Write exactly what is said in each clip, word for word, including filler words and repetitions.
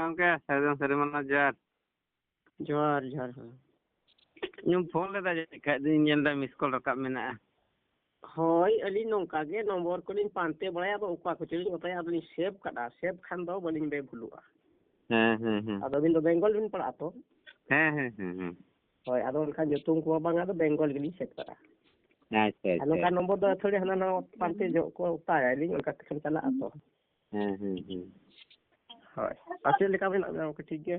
ᱜᱚᱢᱠᱮ, ᱥᱟᱹᱨᱤ ᱫᱚ ᱥᱟᱹᱨᱤ ᱢᱟᱱᱟ ᱡᱚᱦᱟᱨ᱾ ᱡᱚᱦᱟᱨ, ᱡᱚᱦᱟᱨ, ᱦᱮᱸ᱾ ᱤᱧ ᱯᱷᱳᱱ ᱞᱮᱫᱟ, ᱡᱟᱹᱱᱤᱡ ᱠᱷᱟᱡ ᱫᱚᱧ ᱧᱮᱞ ᱮᱫᱟ, ᱢᱤᱥ ᱠᱚᱞ ᱨᱟᱠᱟᱵ ᱢᱮᱱᱟᱜᱼᱟ᱾ ᱦᱳᱭ, ᱟᱹᱞᱤᱧ ᱱᱚᱝᱠᱟ ᱜᱮ ᱱᱚᱢᱵᱚᱨ ᱠᱚᱞᱤᱧ ᱯᱟᱱᱛᱮ ᱵᱟᱲᱟᱭᱟ, ᱟᱫᱚ ᱚᱠᱟ ᱠᱚᱪᱚᱞᱤᱧ ᱜᱚᱛᱟᱭᱟ, ᱟᱫᱚᱞᱤᱧ ᱥᱮᱵᱷ ᱠᱟᱫᱟ᱾ ᱥᱮᱵᱷ ᱠᱷᱟᱱ ᱫᱚ ᱵᱟᱹᱞᱤᱧ ᱵᱮᱵᱷᱩᱞᱚᱜᱼᱟ᱾ ᱦᱮᱸ, ᱦᱮᱸ, ᱦᱮᱸ᱾ ᱟᱫᱚ ᱟᱹᱵᱤᱱ ᱫᱚ ᱵᱮᱝᱜᱚᱞ ᱵᱤᱱ ᱯᱟᱲᱟᱜᱼᱟ ᱛᱚ? ᱦᱮᱸ, ᱦᱮᱸ, ᱦᱮᱸ, ᱦᱮᱸ᱾ ᱦᱳᱭ, ᱟᱫᱚ ᱮᱱᱠᱷᱟᱱ ᱧᱩᱛᱩᱢ ᱠᱚ ᱵᱟᱝ, ᱟᱫᱚ ᱵᱮᱝᱜᱚᱞ ᱜᱮᱞᱤᱧ ᱥᱮᱵᱷ ᱠᱟᱜᱼᱟ᱾ ᱟᱪᱪᱷᱟ, ᱟᱨ ᱟᱪᱪᱷᱟ, ᱱᱚᱝᱠᱟ ᱟᱪᱪᱷᱟ᱾ ᱱᱚᱢᱵᱚᱨ ᱫᱚ ᱟᱹᱛᱷᱟᱹᱲᱤ ᱦᱟᱱᱟ ᱱᱟᱣᱟ ᱯᱟᱱᱛᱮ ᱡᱚᱦᱚᱜ ᱠᱚ ᱚᱠᱟᱭᱟᱞᱤᱧ, ᱚᱱᱠᱟ ᱛᱮᱠᱷᱟᱱ ᱪᱟᱞᱟᱜᱼᱟ ᱛᱚ᱾ ᱦᱮᱸ, ᱦᱮᱸ, ᱦᱮᱸ᱾ ᱦᱳᱭ᱾ ᱟᱨ ᱪᱮᱫ ᱞᱮᱠᱟ ᱢᱮᱱᱟᱜ ᱵᱮᱱᱟ ᱜᱚᱢᱠᱮ, ᱴᱷᱤᱠ ᱜᱮ?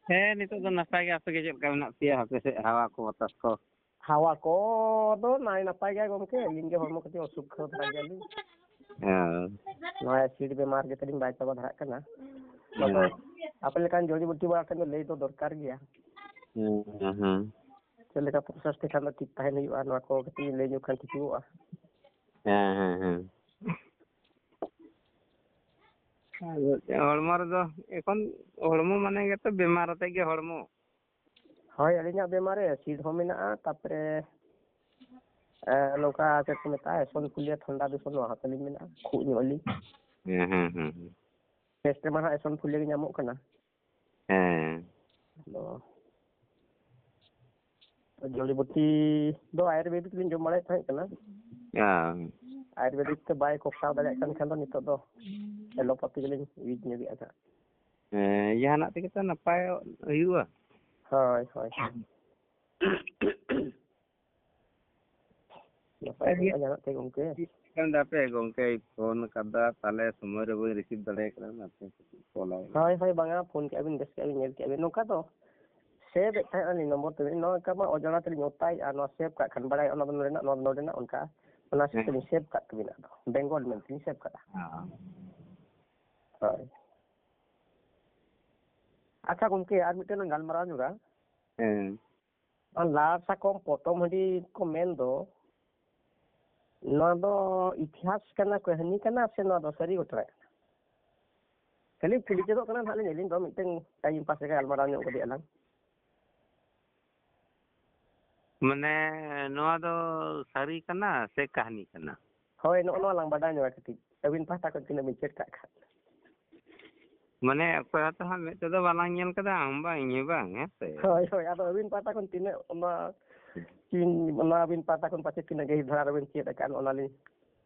ᱦᱮᱸ, ᱱᱤᱛᱚᱜ ᱫᱚ ᱱᱟᱯᱟᱭ ᱜᱮ᱾ ᱟᱯᱮ ᱜᱮ ᱪᱮᱫ ᱞᱮᱠᱟ ᱢᱮᱱᱟᱜ ᱯᱮᱭᱟ? ᱦᱟᱯᱮ ᱥᱮᱫ ᱦᱟᱣᱟ ᱠᱚ, ᱵᱟᱛᱟᱥ ᱠᱚ? ᱦᱟᱣᱟ ᱠᱚ ᱫᱚ ᱱᱟᱭ ᱱᱟᱯᱟᱭ ᱜᱮᱭᱟ ᱜᱚᱢᱠᱮ, ᱟᱹᱞᱤᱧ ᱜᱮ ᱦᱚᱲᱢᱚ ᱠᱟᱹᱴᱤᱡ ᱚᱥᱩᱠ ᱫᱷᱟᱨᱟ ᱜᱮᱭᱟᱞᱤᱧ᱾ ᱦᱮᱸ᱾ ᱱᱚᱣᱟ ᱮᱥᱤᱰ ᱵᱮᱢᱟᱨ ᱜᱮ ᱛᱟᱹᱞᱤᱧ ᱵᱟᱭ ᱪᱟᱵᱟ ᱫᱷᱟᱨᱟᱜ ᱠᱟᱱᱟ᱾ ᱦᱮᱸ᱾ ᱟᱫᱚ ᱟᱯᱮ ᱞᱮᱠᱟᱱ ᱡᱩᱲᱤ ᱵᱩᱴᱤ ᱵᱟᱲᱟ ᱴᱷᱮᱱ ᱫᱚ ᱞᱟᱹᱭ ᱫᱚ ᱫᱚᱨᱠᱟᱨ ᱜᱮᱭᱟ᱾ ᱦᱮᱸ, ᱦᱮᱸ, ᱦᱮᱸ᱾ ᱪᱮᱫ ᱞᱮᱠᱟ ᱯᱨᱚᱥᱮᱥ ᱛᱮᱠᱷᱟᱱ ᱫᱚ ᱴᱷᱤᱠ ᱛᱟᱦᱮᱱ ᱦᱩᱭᱩᱜᱼᱟ, ᱱᱚᱣᱟ ᱠᱚ ᱠᱟᱹᱴᱤᱡ ᱞᱟᱹᱭ ᱧᱚᱜ ᱠᱷᱟᱱ ᱴᱷᱤᱠᱚᱜᱼᱟ᱾ ᱦᱮᱸ, ᱦᱮᱸ, ᱦᱮᱸ᱾ ᱟᱫᱚ ᱦᱚᱲᱢᱚ ᱨᱮᱫᱚ ᱮᱠᱷᱚᱱ ᱦᱚᱲᱢᱚ ᱢᱟᱱᱮ ᱜᱮᱛᱚ ᱵᱮᱢᱟᱨ ᱟᱛᱮ ᱜᱮ ᱦᱚᱲᱢᱚ᱾ ᱦᱳᱭ, ᱟᱹᱞᱤᱧᱟᱜ ᱵᱮᱢᱟᱨ ᱨᱮ ᱮᱥᱤᱰ ᱦᱚᱸ ᱢᱮᱱᱟᱜᱼᱟ, ᱛᱟᱯᱚᱨᱮ, ᱮ, ᱱᱚᱝᱠᱟ ᱪᱮᱫ ᱠᱚ ᱢᱮᱛᱟᱜᱼᱟ, ᱮᱥᱚᱱᱯᱷᱩᱞᱤᱭᱟ ᱛᱷᱟᱱᱰᱟ ᱫᱩᱥᱚᱱ, ᱱᱚᱣᱟ ᱦᱚᱸ ᱛᱟᱹᱞᱤᱧ ᱢᱮᱱᱟᱜᱼᱟ, ᱠᱷᱩᱜ ᱧᱚᱜ ᱟᱹᱞᱤᱧ᱾ ᱦᱮᱸ, ᱦᱮᱸ, ᱦᱮᱸ, ᱦᱮᱸ᱾ ᱴᱮᱥᱴ ᱨᱮᱢᱟ ᱦᱟᱸᱜ ᱮᱥᱚᱱᱯᱷᱩᱞᱤᱭᱟ ᱜᱮ ᱧᱟᱢᱚᱜ ᱠᱟᱱᱟ᱾ ᱦᱮᱸ᱾ ᱟᱫᱚ ᱡᱩᱲᱤ ᱵᱩᱴᱤ ᱫᱚ ᱟᱭᱩᱨᱵᱮᱫᱤᱠ ᱞᱤᱧ ᱡᱚᱢ ᱵᱟᱲᱟᱭᱮᱫ ᱛᱟᱦᱮᱸ ᱠᱟᱱᱟ᱾ ᱦᱮᱸ᱾ ᱟᱭᱩᱨᱵᱮᱫᱤᱠ ᱛᱮ ᱵᱟᱭ ᱠᱚᱠᱥᱟᱣ ᱫᱟᱲᱮᱭᱟᱜ ᱠᱟᱱ ᱠᱷᱟᱱ ᱫᱚ ᱱᱤᱛᱚᱜ ᱫᱚ ᱮᱞᱳᱯᱟᱛᱤ ᱜᱮᱞᱤᱧ ᱤᱭᱩᱡᱽ ᱧᱚᱜᱮᱫᱼᱟ ᱦᱟᱸᱜ᱾ ᱦᱮᱸ, ᱡᱟᱦᱟᱱᱟᱜ ᱛᱮᱜᱮ ᱛᱚ ᱱᱟᱯᱟᱭᱚᱜ ᱦᱩᱭᱩᱜᱼᱟ᱾ ᱦᱳᱭ, ᱦᱳᱭ᱾ ᱱᱟᱯᱟᱭ ᱟᱹᱰᱤ ᱦᱩᱭᱩᱜᱼᱟ ᱡᱟᱦᱟᱱᱟᱜ ᱛᱮ ᱜᱚᱢᱠᱮ᱾ ᱪᱮᱫ ᱫᱟᱯᱮ ᱜᱚᱢᱠᱮ, ᱯᱷᱳᱱ ᱠᱟᱫᱟ, ᱛᱟᱦᱞᱮ ᱥᱚᱢᱚᱭ ᱨᱮ ᱵᱟᱹᱧ ᱨᱤᱥᱤᱵᱷ ᱫᱟᱲᱮ ᱠᱟᱫᱟ, ᱚᱱᱟᱛᱮ ᱠᱟᱹᱴᱤᱡ ᱠᱚᱞ ᱟᱭ ᱢᱮ᱾ ᱦᱳᱭ, ᱦᱳᱭ, ᱵᱟᱝᱟ, ᱯᱷᱳᱱ ᱠᱮᱫᱼᱟ ᱵᱤᱱ, ᱵᱮᱥ ᱠᱮᱫᱼᱟ ᱵᱤᱱ, ᱧᱮᱞ ᱠᱮᱫᱼᱟ ᱵᱤᱱ᱾ ᱱᱚᱝᱠᱟ ᱫᱚ ᱥᱮᱵᱷ ᱮᱫ ᱛᱟᱦᱮᱸᱫ ᱟᱹᱞᱤᱧ ᱱᱚᱢᱵᱚᱨ ᱛᱟᱹᱵᱤᱱ, ᱱᱚᱝᱠᱟ ᱢᱟ ᱚᱡᱚᱲᱟ ᱛᱮᱞᱤᱧ ᱚᱛᱟᱭᱮᱫᱼᱟ, ᱱᱚᱣᱟ ᱥᱮᱵᱷ ᱠᱟᱜ ᱠᱷᱟᱱ ᱵᱟᱲᱟᱭᱚᱜᱼᱟ, ᱱᱚᱣᱟ ᱫᱚ ᱱᱚᱰᱮᱱᱟᱜ, ᱱᱚᱣᱟ ᱫᱚ ᱱᱚᱰᱮᱱᱟᱜ, ᱚᱱᱠᱟ ᱚᱱᱟ ᱦᱤᱥᱟᱹᱵ ᱦᱮᱸ᱾ ᱛᱮᱞᱤᱧ ᱥᱮᱵᱷ ᱠᱟᱜ ᱛᱟᱹᱵᱤᱱᱟ, ᱟᱫᱚ ᱵᱮᱝᱜᱚᱞ ᱢᱮᱱᱛᱮᱞᱤᱧ ᱥᱮᱵᱷ ᱠᱟᱜᱼᱟ᱾ ᱦᱮᱸ᱾ ᱦᱳᱭ᱾ ᱟᱪᱪᱷᱟ ᱜᱚᱢᱠᱮ, ᱟᱨ ᱢᱤᱫᱴᱮᱱ ᱞᱟᱝ ᱜᱟᱞᱢᱟᱨᱟᱣ ᱧᱚᱜᱟ᱾ ᱦᱮᱸ᱾ ᱚᱱᱟ ᱞᱟᱲ ᱥᱟᱠᱚᱢ ᱯᱚᱴᱚᱢ ᱦᱟᱺᱰᱤ ᱠᱚ ᱢᱮᱱ ᱫᱚ, ᱱᱚᱣᱟ ᱫᱚ ᱤᱛᱤᱦᱟᱥ ᱠᱟᱱᱟ, ᱠᱟᱹᱦᱱᱤ ᱠᱟᱱᱟ, ᱥᱮ ᱱᱚᱣᱟ ᱫᱚ ᱥᱟᱹᱨᱤ ᱜᱷᱚᱴᱚᱱᱟ ᱠᱟᱱᱟ? ᱠᱷᱟᱹᱞᱤ ᱠᱩᱞᱤ ᱪᱮᱫᱚᱜ ᱠᱟᱱᱟ ᱱᱟᱦᱟᱜ ᱞᱤᱧ, ᱟᱹᱞᱤᱧ ᱫᱚ ᱢᱤᱫᱴᱮᱱ ᱴᱟᱭᱤᱢ ᱯᱟᱥ ᱞᱮᱠᱟ ᱜᱟᱞᱢᱟᱨᱟᱣ ᱧᱚᱜ ᱠᱟᱹᱴᱤᱡ ᱟᱞᱟᱝ᱾ ᱢᱟᱱᱮ, ᱱᱚᱣᱟ ᱫᱚ ᱥᱟᱹᱨᱤ ᱠᱟᱱᱟ ᱥᱮ ᱠᱟᱹᱦᱱᱤ ᱠᱟᱱᱟ? ᱦᱳᱭ, ᱱᱚᱜᱼᱚ ᱱᱚᱣᱟ ᱞᱟᱝ ᱵᱟᱰᱟᱭ ᱧᱚᱜᱟ ᱠᱟᱹᱴᱤᱡ, ᱟᱹᱵᱤᱱ ᱯᱟᱦᱴᱟ ᱠᱷᱚᱱ ᱛᱤᱱᱟᱹᱜ ᱵᱤᱱ ᱪᱮᱫ ᱠᱟᱜ ᱠᱷᱟᱱ᱾ ᱢᱟᱱᱮ ᱚᱠᱚᱭ ᱦᱚᱸᱛᱚ ᱦᱟᱸᱜ ᱢᱮᱫ ᱛᱮᱫᱚ ᱵᱟᱞᱟᱝ ᱧᱮᱞ ᱠᱟᱫᱟ, ᱟᱢ ᱵᱟᱝ, ᱤᱧ ᱦᱚᱸ ᱵᱟᱝ, ᱦᱮᱸ ᱥᱮ? ᱦᱳᱭ, ᱦᱳᱭ᱾ ᱟᱫᱚ ᱟᱹᱵᱤᱱ ᱯᱟᱦᱴᱟ ᱠᱷᱚᱱ ᱛᱤᱱᱟᱹᱜ ᱚᱱᱟ ᱠᱤᱱ, ᱚᱱᱟ ᱟᱹᱵᱤᱱ ᱯᱟᱦᱴᱟ ᱠᱷᱚᱱ ᱯᱟᱪᱮᱫ ᱛᱤᱱᱟᱹᱜ ᱜᱟᱹᱦᱤᱨ ᱫᱷᱟᱨᱟ ᱨᱮᱵᱤᱱ ᱪᱮᱫ ᱟᱠᱟᱫ, ᱚᱱᱟᱞᱤᱧ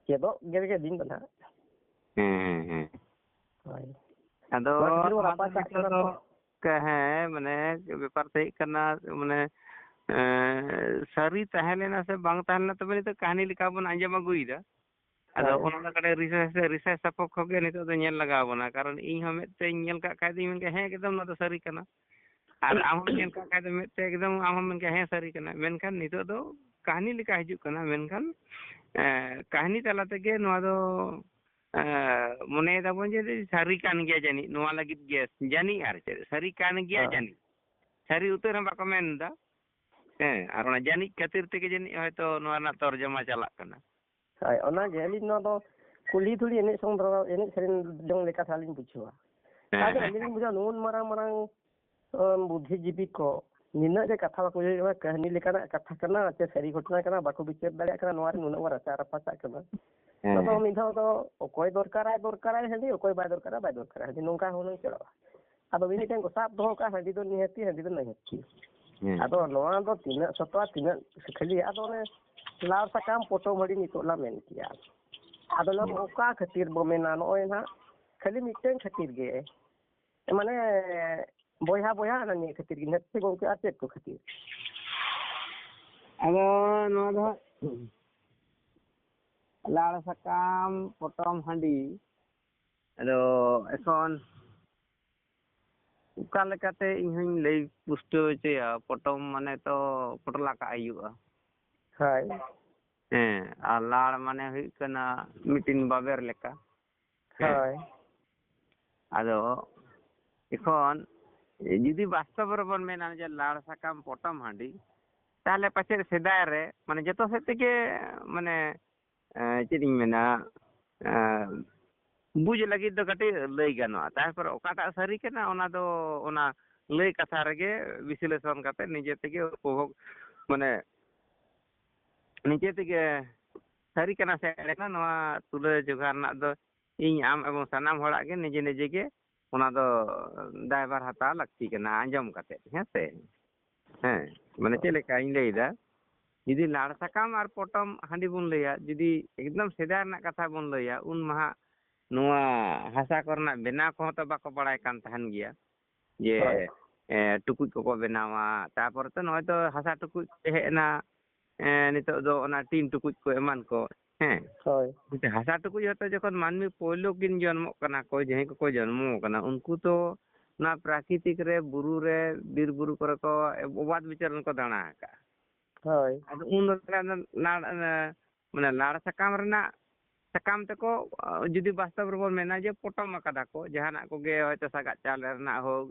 ᱪᱮᱫᱚᱜ ᱜᱮ, ᱜᱮ ᱫᱤᱱ ᱫᱚ ᱱᱟᱦᱟᱜ᱾ ᱦᱮᱸ, ᱦᱮᱸ, ᱦᱮᱸ᱾ ᱦᱳᱭ᱾ ᱟᱫᱚ ᱱᱚᱣᱟ ᱠᱷᱟᱹᱛᱤᱨ ᱵᱚᱱ ᱱᱚᱣᱟ ᱫᱚ ᱨᱟᱯᱟᱪᱟᱜ ᱱᱤᱛᱚᱜ ᱠᱟᱱᱟ ᱫᱚ ᱛᱚ᱾ ᱠᱟ-, ᱦᱮᱸ, ᱢᱟᱱᱮ ᱵᱮᱯᱟᱨ ᱛᱟᱦᱮᱸ ᱠᱟᱱᱟ, ᱢᱟᱱᱮ, ᱮᱸ, ᱥᱟᱹᱨᱤ ᱛᱟᱦᱮᱸ ᱞᱮᱱᱟ ᱥᱮ ᱵᱟᱝ ᱛᱟᱦᱮᱸ ᱞᱮᱱᱟ, ᱛᱚᱵᱮ ᱱᱤᱛᱚᱜ ᱠᱟᱹᱦᱱᱤ ᱞᱮᱠᱟ ᱵᱚᱱ ᱟᱸᱡᱚᱢ ᱟᱹᱜᱩᱭᱮᱫᱟ᱾ ᱟᱫᱚ ᱦᱳᱭ᱾ ᱚᱱᱟ ᱫᱚ ᱠᱟᱹᱴᱤᱡ ᱨᱤᱥᱟᱨᱪ ᱥᱮ ᱨᱤᱥᱟᱨᱪ ᱥᱟᱯᱚᱠᱠᱷᱚ ᱜᱮ ᱱᱤᱛᱚᱜ ᱫᱚ ᱧᱮᱞ ᱞᱟᱜᱟᱣ ᱵᱚᱱᱟ, ᱠᱟᱨᱚᱱ ᱤᱧ ᱦᱚᱸ ᱢᱮᱫ ᱛᱮᱧ ᱧᱮᱞ ᱠᱟᱜ ᱠᱷᱟᱡ ᱫᱚᱧ ᱢᱮᱱ ᱠᱮᱭᱟ, "ᱦᱮᱸ, ᱮᱠᱫᱚᱢ ᱱᱚᱣᱟ ᱫᱚ ᱥᱟᱹᱨᱤ ᱠᱟᱱᱟ", ᱟᱨ ᱟᱢ ᱦᱚᱸᱢ ᱧᱮᱞ ᱠᱟᱜ ᱠᱷᱟᱡ ᱫᱚ ᱢᱮᱫ ᱛᱮ ᱮᱠᱫᱚᱢ ᱟᱢ ᱦᱚᱸᱢ ᱢᱮᱱ ᱠᱮᱭᱟ, "ᱦᱮᱸ, ᱥᱟᱹᱨᱤ ᱠᱟᱱᱟ", ᱢᱮᱱᱠᱷᱟᱱ ᱱᱤᱛᱚᱜ ᱫᱚ ᱠᱟᱹᱦᱱᱤ ᱞᱮᱠᱟ ᱦᱤᱡᱩᱜ ᱠᱟᱱᱟ, ᱢᱮᱱᱠᱷᱟᱱ, ᱮᱸ, ᱠᱟᱹᱦᱱᱤ ᱛᱟᱞᱟ ᱛᱮᱜᱮ ᱱᱚᱣᱟ ᱫᱚ, ᱮᱸ, ᱢᱚᱱᱮᱭ ᱫᱟᱵᱚᱱ ᱡᱮ ᱥᱟᱹᱨᱤ ᱠᱟᱱ ᱜᱮᱭᱟ ᱡᱟᱹᱱᱤᱡ, ᱱᱚᱣᱟ ᱞᱟᱹᱜᱤᱫ ᱜᱮ ᱡᱟᱹᱱᱤᱡ, ᱟᱨ ᱪᱮᱫ, ᱥᱟᱹᱨᱤ ᱠᱟᱱ ᱜᱮᱭᱟ ᱦᱮᱸ᱾ ᱡᱟᱹᱱᱤᱡ, ᱥᱟᱹᱨᱤ ᱩᱛᱟᱹᱨ ᱦᱚᱸ ᱵᱟᱠᱚ ᱢᱮᱱ ᱮᱫᱟ, ᱦᱮᱸ, ᱟᱨ ᱚᱱᱟ ᱡᱟᱹᱱᱤᱡ ᱠᱷᱟᱹᱛᱤᱨ ᱛᱮᱜᱮ ᱡᱟᱹᱱᱤᱡ ᱦᱚᱭᱛᱳ ᱱᱚᱣᱟ ᱨᱮᱱᱟᱜ ᱛᱚᱨᱡᱚᱢᱟ ᱪᱟᱞᱟᱜ ᱠᱟᱱᱟ᱾ ᱦᱳᱭ, ᱚᱱᱟᱜᱮ ᱟᱹᱞᱤᱧ ᱱᱚᱣᱟ ᱫᱚ ᱠᱩᱞᱦᱤ ᱫᱷᱩᱲᱤ ᱮᱱᱮᱡ ᱥᱚᱝ ᱫᱚ ᱮᱱᱮᱡ ᱥᱮᱨᱮᱧ ᱡᱚᱝ ᱞᱮᱠᱟ ᱫᱷᱟᱨᱟ ᱞᱤᱧ ᱵᱩᱡᱷᱟᱹᱣᱟ᱾ ᱦᱮᱸ, ᱟᱫᱚ ᱦᱮᱸ᱾ ᱟᱹᱞᱤᱧ ᱞᱤᱧ ᱵᱩᱡᱷᱟᱹᱣᱟ, ᱱᱩᱱ ᱢᱟᱨᱟᱝ ᱢᱟᱨᱟᱝ, ᱟᱢ, ᱵᱩᱫᱽᱫᱷᱤᱡᱤᱵᱤ ᱠᱚ ᱱᱤᱱᱟᱹᱜ ᱡᱮ ᱠᱟᱛᱷᱟ ᱵᱟᱠᱚ ᱵᱩᱡᱷᱟᱹᱣ ᱠᱟᱱᱟ, ᱠᱟᱹᱦᱱᱤ ᱞᱮᱠᱟᱱᱟᱜ ᱠᱟᱛᱷᱟ ᱠᱟᱱᱟ ᱪᱮ ᱥᱟᱹᱨᱤ ᱜᱷᱚᱴᱚᱱᱟ ᱠᱟᱱᱟ, ᱵᱟᱠᱚ ᱵᱤᱪᱟᱹᱨ ᱫᱟᱲᱮᱭᱟᱜ ᱠᱟᱱᱟ, ᱱᱚᱣᱟ ᱨᱮ ᱱᱩᱱᱟᱹᱜ ᱵᱚᱱ ᱨᱟᱪᱟ ᱨᱟᱯᱟᱪᱟᱜ ᱠᱟᱱᱟ᱾ ᱦᱮᱸ, ᱟᱫᱚ ᱦᱮᱸ᱾ ᱢᱤᱫ ᱫᱷᱟᱣ ᱫᱚ ᱚᱠᱚᱭ ᱫᱚᱨᱠᱟᱨᱟᱭ, ᱫᱚᱨᱠᱟᱨᱟᱭ ᱦᱟᱺᱰᱤ, ᱚᱠᱚᱭ ᱵᱟᱭ ᱫᱚᱨᱠᱟᱨᱟ, ᱵᱟᱭ ᱫᱚᱨᱠᱟᱨᱟ ᱦᱟᱺᱰᱤ, ᱱᱚᱝᱠᱟ ᱦᱚᱸ ᱦᱩᱱᱟᱹᱝ ᱪᱟᱞᱟᱜᱼᱟ᱾ ᱟᱫᱚ ᱢᱤᱫ ᱢᱤᱫᱴᱮᱱ ᱠᱚ ᱥᱟᱵ ᱫᱚᱦᱚ ᱠᱟᱜᱼᱟ, ᱦᱟᱺᱰᱤ ᱫᱚ ᱱᱤᱦᱟᱹᱛᱤ, ᱦᱟᱺᱰᱤ ᱫᱚ ᱱᱤᱦᱟᱹᱛᱤ᱾ ᱦᱮᱸ᱾ ᱟᱫᱚ ᱱᱚᱣᱟ ᱫᱚ ᱛᱤᱱᱟᱹᱜ ᱥᱚᱛᱚ ᱟᱨ ᱛᱤᱱᱟᱹᱜ ᱠᱷᱟᱹᱞᱤ, ᱟᱫᱚ ᱚᱱᱮ ᱞᱟᱲ ᱥᱟᱠᱟᱢ ᱯᱚᱴᱚᱢ ᱦᱟᱺᱰᱤ ᱱᱤᱛᱚᱜ ᱞᱟᱝ ᱢᱮᱱ ᱠᱮᱜᱼᱟ᱾ ᱟᱫᱚ ᱱᱚᱣᱟ ᱦᱮᱸ᱾ ᱚᱠᱟ ᱠᱷᱟᱹᱛᱤᱨ ᱵᱚ ᱢᱮᱱᱟ? ᱱᱚᱜᱼᱚᱭ ᱱᱟᱦᱟᱜ ᱠᱷᱟᱹᱞᱤ ᱢᱤᱫᱴᱮᱱ ᱠᱷᱟᱹᱛᱤᱨ ᱜᱮ, ᱢᱟᱱᱮ ᱵᱚᱭᱦᱟ ᱵᱚᱭᱦᱟ ᱦᱟᱱᱟ ᱱᱤᱭᱟᱹ ᱠᱷᱟᱹᱛᱤᱨ ᱜᱮ ᱱᱟᱦᱟᱜ ᱥᱮ ᱜᱚᱢᱠᱮ, ᱟᱨ ᱪᱮᱫ ᱠᱚ ᱠᱷᱟᱹᱛᱤᱨ? ᱟᱫᱚ ᱱᱚᱣᱟ ᱫᱚ ᱦᱟᱸᱜ ᱞᱟᱲ ᱥᱟᱠᱟᱢ ᱯᱚᱴᱚᱢ ᱦᱟᱺᱰᱤ, ᱟᱫᱚ ᱮᱠᱷᱚᱱ ᱚᱠᱟ ᱞᱮᱠᱟᱛᱮ ᱤᱧ ᱦᱚᱧ ᱞᱟᱹᱭ ᱯᱩᱥᱴᱟᱹᱣ ᱦᱚᱪᱚᱭᱟ? ᱯᱚᱴᱚᱢ ᱢᱟᱱᱮ ᱛᱚ ᱯᱚᱴᱞᱟ ᱠᱟᱜ ᱦᱩᱭᱩᱜᱼᱟ᱾ ᱦᱳᱭ᱾ ᱦᱮᱸ, ᱟᱨ ᱞᱟᱲ ᱢᱟᱱᱮ ᱦᱩᱭᱩᱜ ᱠᱟᱱᱟ ᱢᱤᱫᱴᱤᱱ ᱵᱟᱵᱮᱨ ᱞᱮᱠᱟ᱾ ᱦᱮᱸ᱾ ᱦᱳᱭ᱾ ᱟᱫᱚ ᱮᱠᱷᱚᱱ ᱡᱩᱫᱤ ᱵᱟᱥᱛᱚᱵ ᱨᱮᱵᱚᱱ ᱢᱮᱱᱟ ᱡᱮ ᱞᱟᱲ ᱥᱟᱠᱟᱢ ᱯᱚᱴᱚᱢ ᱦᱟᱺᱰᱤ, ᱛᱟᱦᱞᱮ ᱯᱟᱪᱮᱫ ᱥᱮᱫᱟᱭ ᱨᱮ, ᱢᱟᱱᱮ, ᱡᱚᱛᱚ ᱥᱮᱫ ᱛᱮᱜᱮ, ᱢᱟᱱᱮ, ᱮᱸ, ᱪᱮᱫ ᱤᱧ ᱢᱮᱱᱟ, ᱮᱸ, ᱵᱩᱡᱽ ᱞᱟᱹᱜᱤᱫ ᱫᱚ ᱠᱟᱹᱴᱤᱡ ᱞᱟᱹᱭ ᱜᱟᱱᱚᱜᱼᱟ᱾ ᱛᱟᱨᱯᱚᱨᱮ ᱚᱠᱟᱴᱟᱜ ᱥᱟᱹᱨᱤ ᱠᱟᱱᱟ, ᱚᱱᱟ ᱫᱚ ᱚᱱᱟ ᱞᱟᱹᱭ ᱠᱟᱛᱷᱟ ᱨᱮᱜᱮ ᱵᱤᱥᱞᱮᱥᱚᱱ ᱠᱟᱛᱮ ᱱᱤᱡᱮ ᱛᱮᱜᱮ ᱩᱯᱚᱵᱷᱳᱜᱽ, ᱢᱟᱱᱮ, ᱱᱤᱡᱮ ᱛᱮᱜᱮ ᱥᱟᱹᱨᱤ ᱠᱟᱱᱟ ᱥᱮ ᱮᱲᱮ ᱠᱟᱱᱟ, ᱱᱚᱣᱟ ᱛᱩᱞᱟᱹ ᱡᱚᱠᱷᱟ ᱨᱮᱱᱟᱜ ᱫᱚ ᱤᱧ, ᱟᱢ ᱮᱵᱚᱝ ᱥᱟᱱᱟᱢ ᱦᱚᱲᱟᱜ ᱜᱮ ᱱᱤᱡᱮ ᱱᱤᱡᱮ ᱜᱮ ᱚᱱᱟ ᱫᱚ ᱫᱟᱭᱵᱷᱟᱨ ᱦᱟᱛᱟᱣ ᱞᱟᱹᱠᱛᱤ ᱠᱟᱱᱟ ᱟᱸᱡᱚᱢ ᱠᱟᱛᱮ, ᱦᱮᱸ ᱥᱮ? ᱦᱮᱸ, ᱢᱟᱱᱮ ᱪᱮᱫ ᱞᱮᱠᱟᱧ ᱞᱟᱹᱭᱫᱟ, ᱡᱩᱫᱤ ᱞᱟᱲ ᱥᱟᱠᱟᱢ ᱟᱨ ᱯᱚᱴᱚᱢ ᱦᱟᱺᱰᱤ ᱵᱚᱱ ᱞᱟᱹᱭᱟ, ᱡᱩᱫᱤ ᱮᱠᱫᱚᱢ ᱥᱮᱫᱟᱭ ᱨᱮᱱᱟᱜ ᱠᱟᱛᱷᱟ ᱵᱚᱱ ᱞᱟᱹᱭᱟ, ᱩᱱ ᱢᱟᱦᱟ ᱱᱚᱣᱟ ᱦᱟᱥᱟ ᱠᱚᱨᱮᱱᱟᱜ ᱵᱮᱱᱟᱣ ᱠᱚᱦᱚᱸ ᱛᱚ ᱵᱟᱠᱚ ᱵᱟᱲᱟᱭ ᱠᱟᱱ ᱛᱟᱦᱮᱱ ᱜᱮᱭᱟ᱾ ᱡᱮ, ᱦᱳᱭ᱾ ᱮ, ᱴᱩᱠᱩᱡ ᱠᱚᱠᱚ ᱵᱮᱱᱟᱣᱟ, ᱛᱟᱨᱯᱚᱨᱮ ᱛᱚ ᱱᱚᱜᱼᱚᱭ ᱛᱚ ᱦᱟᱥᱟ ᱴᱩᱠᱩᱡ ᱦᱮᱡ ᱮᱱᱟ, ᱮ, ᱱᱤᱛᱚᱜ ᱫᱚ ᱚᱱᱟ ᱴᱤᱱ ᱴᱩᱠᱩᱡ ᱠᱚ ᱮᱢᱟᱱ ᱠᱚ, ᱦᱮᱸ᱾ ᱦᱳᱭ᱾ ᱦᱟᱥᱟ ᱴᱩᱠᱩᱡ ᱦᱚᱭᱛᱳ ᱡᱚᱠᱷᱚᱱ ᱢᱟᱹᱱᱢᱤ ᱯᱳᱭᱞᱳ ᱠᱤᱱ ᱡᱚᱱᱢᱚᱜ ᱠᱟᱱᱟ ᱠᱚ, ᱡᱟᱦᱟᱸᱭ ᱠᱚᱠᱚ ᱡᱚᱱᱢᱚ ᱟᱠᱟᱱᱟ, ᱩᱱᱠᱩ ᱛᱚ ᱱᱚᱣᱟ ᱯᱨᱟᱠᱨᱤᱛᱤᱠ ᱨᱮ, ᱵᱩᱨᱩ ᱨᱮ, ᱵᱤᱨ ᱵᱩᱨᱩ ᱠᱚᱨᱮ ᱠᱚ ᱚᱵᱟᱫ ᱵᱤᱪᱟᱨ ᱠᱚ ᱫᱟᱬᱟ ᱟᱠᱟᱫᱼᱟ᱾ ᱦᱳᱭ᱾ ᱟᱫᱚ ᱩᱱ ᱚᱠᱛᱮ ᱨᱮ ᱚᱱᱟ ᱞᱟᱲ-, ᱚᱱᱟ, ᱢᱟᱱᱮ ᱞᱟᱲ ᱥᱟᱠᱟᱢ ᱨᱮᱱᱟᱜ, ᱥᱟᱠᱟᱢ ᱛᱮᱠᱚ, ᱟ, ᱡᱩᱫᱤ ᱵᱟᱥᱛᱚᱵ ᱨᱮᱵᱚᱱ ᱢᱮᱱᱟ ᱡᱮ ᱯᱚᱴᱚᱢ ᱟᱠᱟᱫᱟ ᱠᱚ, ᱡᱟᱦᱟᱱᱟᱜ ᱠᱚᱜᱮ ᱦᱚᱭᱛᱳ ᱥᱟᱜᱟᱫ ᱪᱟᱣᱞᱮ ᱨᱮᱱᱟᱜ ᱦᱳᱠ,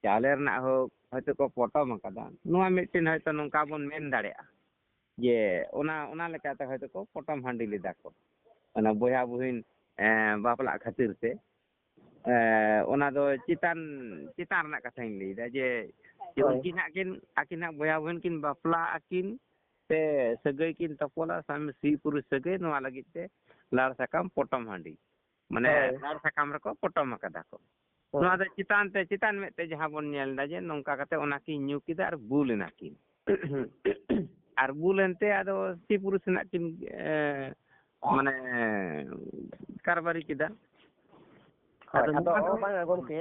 ᱪᱟᱣᱞᱮ ᱨᱮᱱᱟᱜ ᱦᱳᱠ, ᱦᱚᱭᱛᱳ ᱠᱚ ᱯᱚᱴᱚᱢ ᱟᱠᱟᱫᱟ, ᱱᱚᱣᱟ ᱢᱤᱫᱴᱮᱱ ᱦᱚᱭᱛᱳ ᱱᱚᱝᱠᱟ ᱵᱚᱱ ᱢᱮᱱ ᱫᱟᱲᱮᱭᱟᱜᱼᱟ ᱡᱮ ᱚᱱᱟ, ᱚᱱᱟ ᱞᱮᱠᱟᱛᱮ ᱦᱚᱭᱛᱳ ᱠᱚ ᱯᱚᱴᱚᱢ ᱦᱟᱺᱰᱤ ᱞᱮᱫᱟ ᱠᱚ, ᱚᱱᱟ ᱵᱚᱭᱦᱟ ᱵᱩᱦᱤᱱ, ᱮᱸ, ᱵᱟᱯᱞᱟᱜ ᱠᱷᱟᱹᱛᱤᱨ ᱛᱮ᱾ ᱮᱸ, ᱚᱱᱟ ᱫᱚ ᱪᱮᱛᱟᱱ, ᱪᱮᱛᱟᱱ ᱨᱮᱱᱟᱜ ᱠᱟᱛᱷᱟᱧ ᱞᱟᱹᱭᱫᱟ ᱡᱮ, ᱡᱮ ᱦᱳᱭ᱾ ᱩᱱᱠᱤᱱ ᱦᱟᱸᱜ ᱠᱤᱱ, ᱟᱹᱠᱤᱱ ᱦᱟᱸᱜ ᱵᱚᱭᱦᱟ ᱵᱩᱦᱤᱱ ᱠᱤᱱ ᱵᱟᱯᱞᱟᱜ ᱟᱹᱠᱤᱱ, ᱥᱮ ᱥᱟᱹᱜᱟᱹᱭ ᱠᱤᱱ ᱛᱚᱯᱚᱞᱟ, ᱥᱟᱢ-, ᱥᱤ ᱯᱩᱨᱩᱥ ᱥᱟᱹᱜᱟᱹᱭ, ᱱᱚᱣᱟ ᱞᱟᱹᱜᱤᱫ ᱛᱮ ᱞᱟᱲ ᱥᱟᱠᱟᱢ ᱯᱚᱴᱚᱢ ᱦᱟᱺᱰᱤ, ᱢᱟᱱᱮ ᱦᱳᱭ᱾ ᱞᱟᱲ ᱥᱟᱠᱟᱢ ᱨᱮᱠᱚ ᱯᱚᱴᱚᱢ ᱟᱠᱟᱫᱟ ᱠᱚ᱾ ᱦᱳᱭ᱾ ᱱᱚᱣᱟ ᱫᱚ ᱪᱮᱛᱟᱱ ᱛᱮ, ᱪᱮᱛᱟᱱ ᱢᱮᱫ ᱛᱮ ᱡᱟᱦᱟᱸ ᱵᱚᱱ ᱧᱮᱞ ᱮᱫᱟ ᱡᱮ ᱱᱚᱝᱠᱟ ᱠᱟᱛᱮ ᱚᱱᱟ ᱠᱤᱱ ᱧᱩ ᱠᱮᱫᱟ ᱟᱨ ᱵᱩᱞ ᱮᱱᱟ ᱠᱤᱱ᱾ ᱟᱨ ᱵᱩᱞ ᱮᱱᱛᱮ ᱟᱫᱚ ᱥᱤ ᱯᱩᱨᱩᱥ ᱨᱮᱱᱟᱜ ᱠᱤᱱ, ᱮ, ᱢᱟᱱᱮ ᱠᱟᱨᱵᱟᱨᱤ ᱠᱮᱫᱟ᱾ ᱦᱳᱭ, ᱟᱫᱚ ᱟᱫᱚ ᱱᱚᱣᱟ ᱫᱚ ᱵᱟᱝᱟ ᱜᱚᱢᱠᱮ,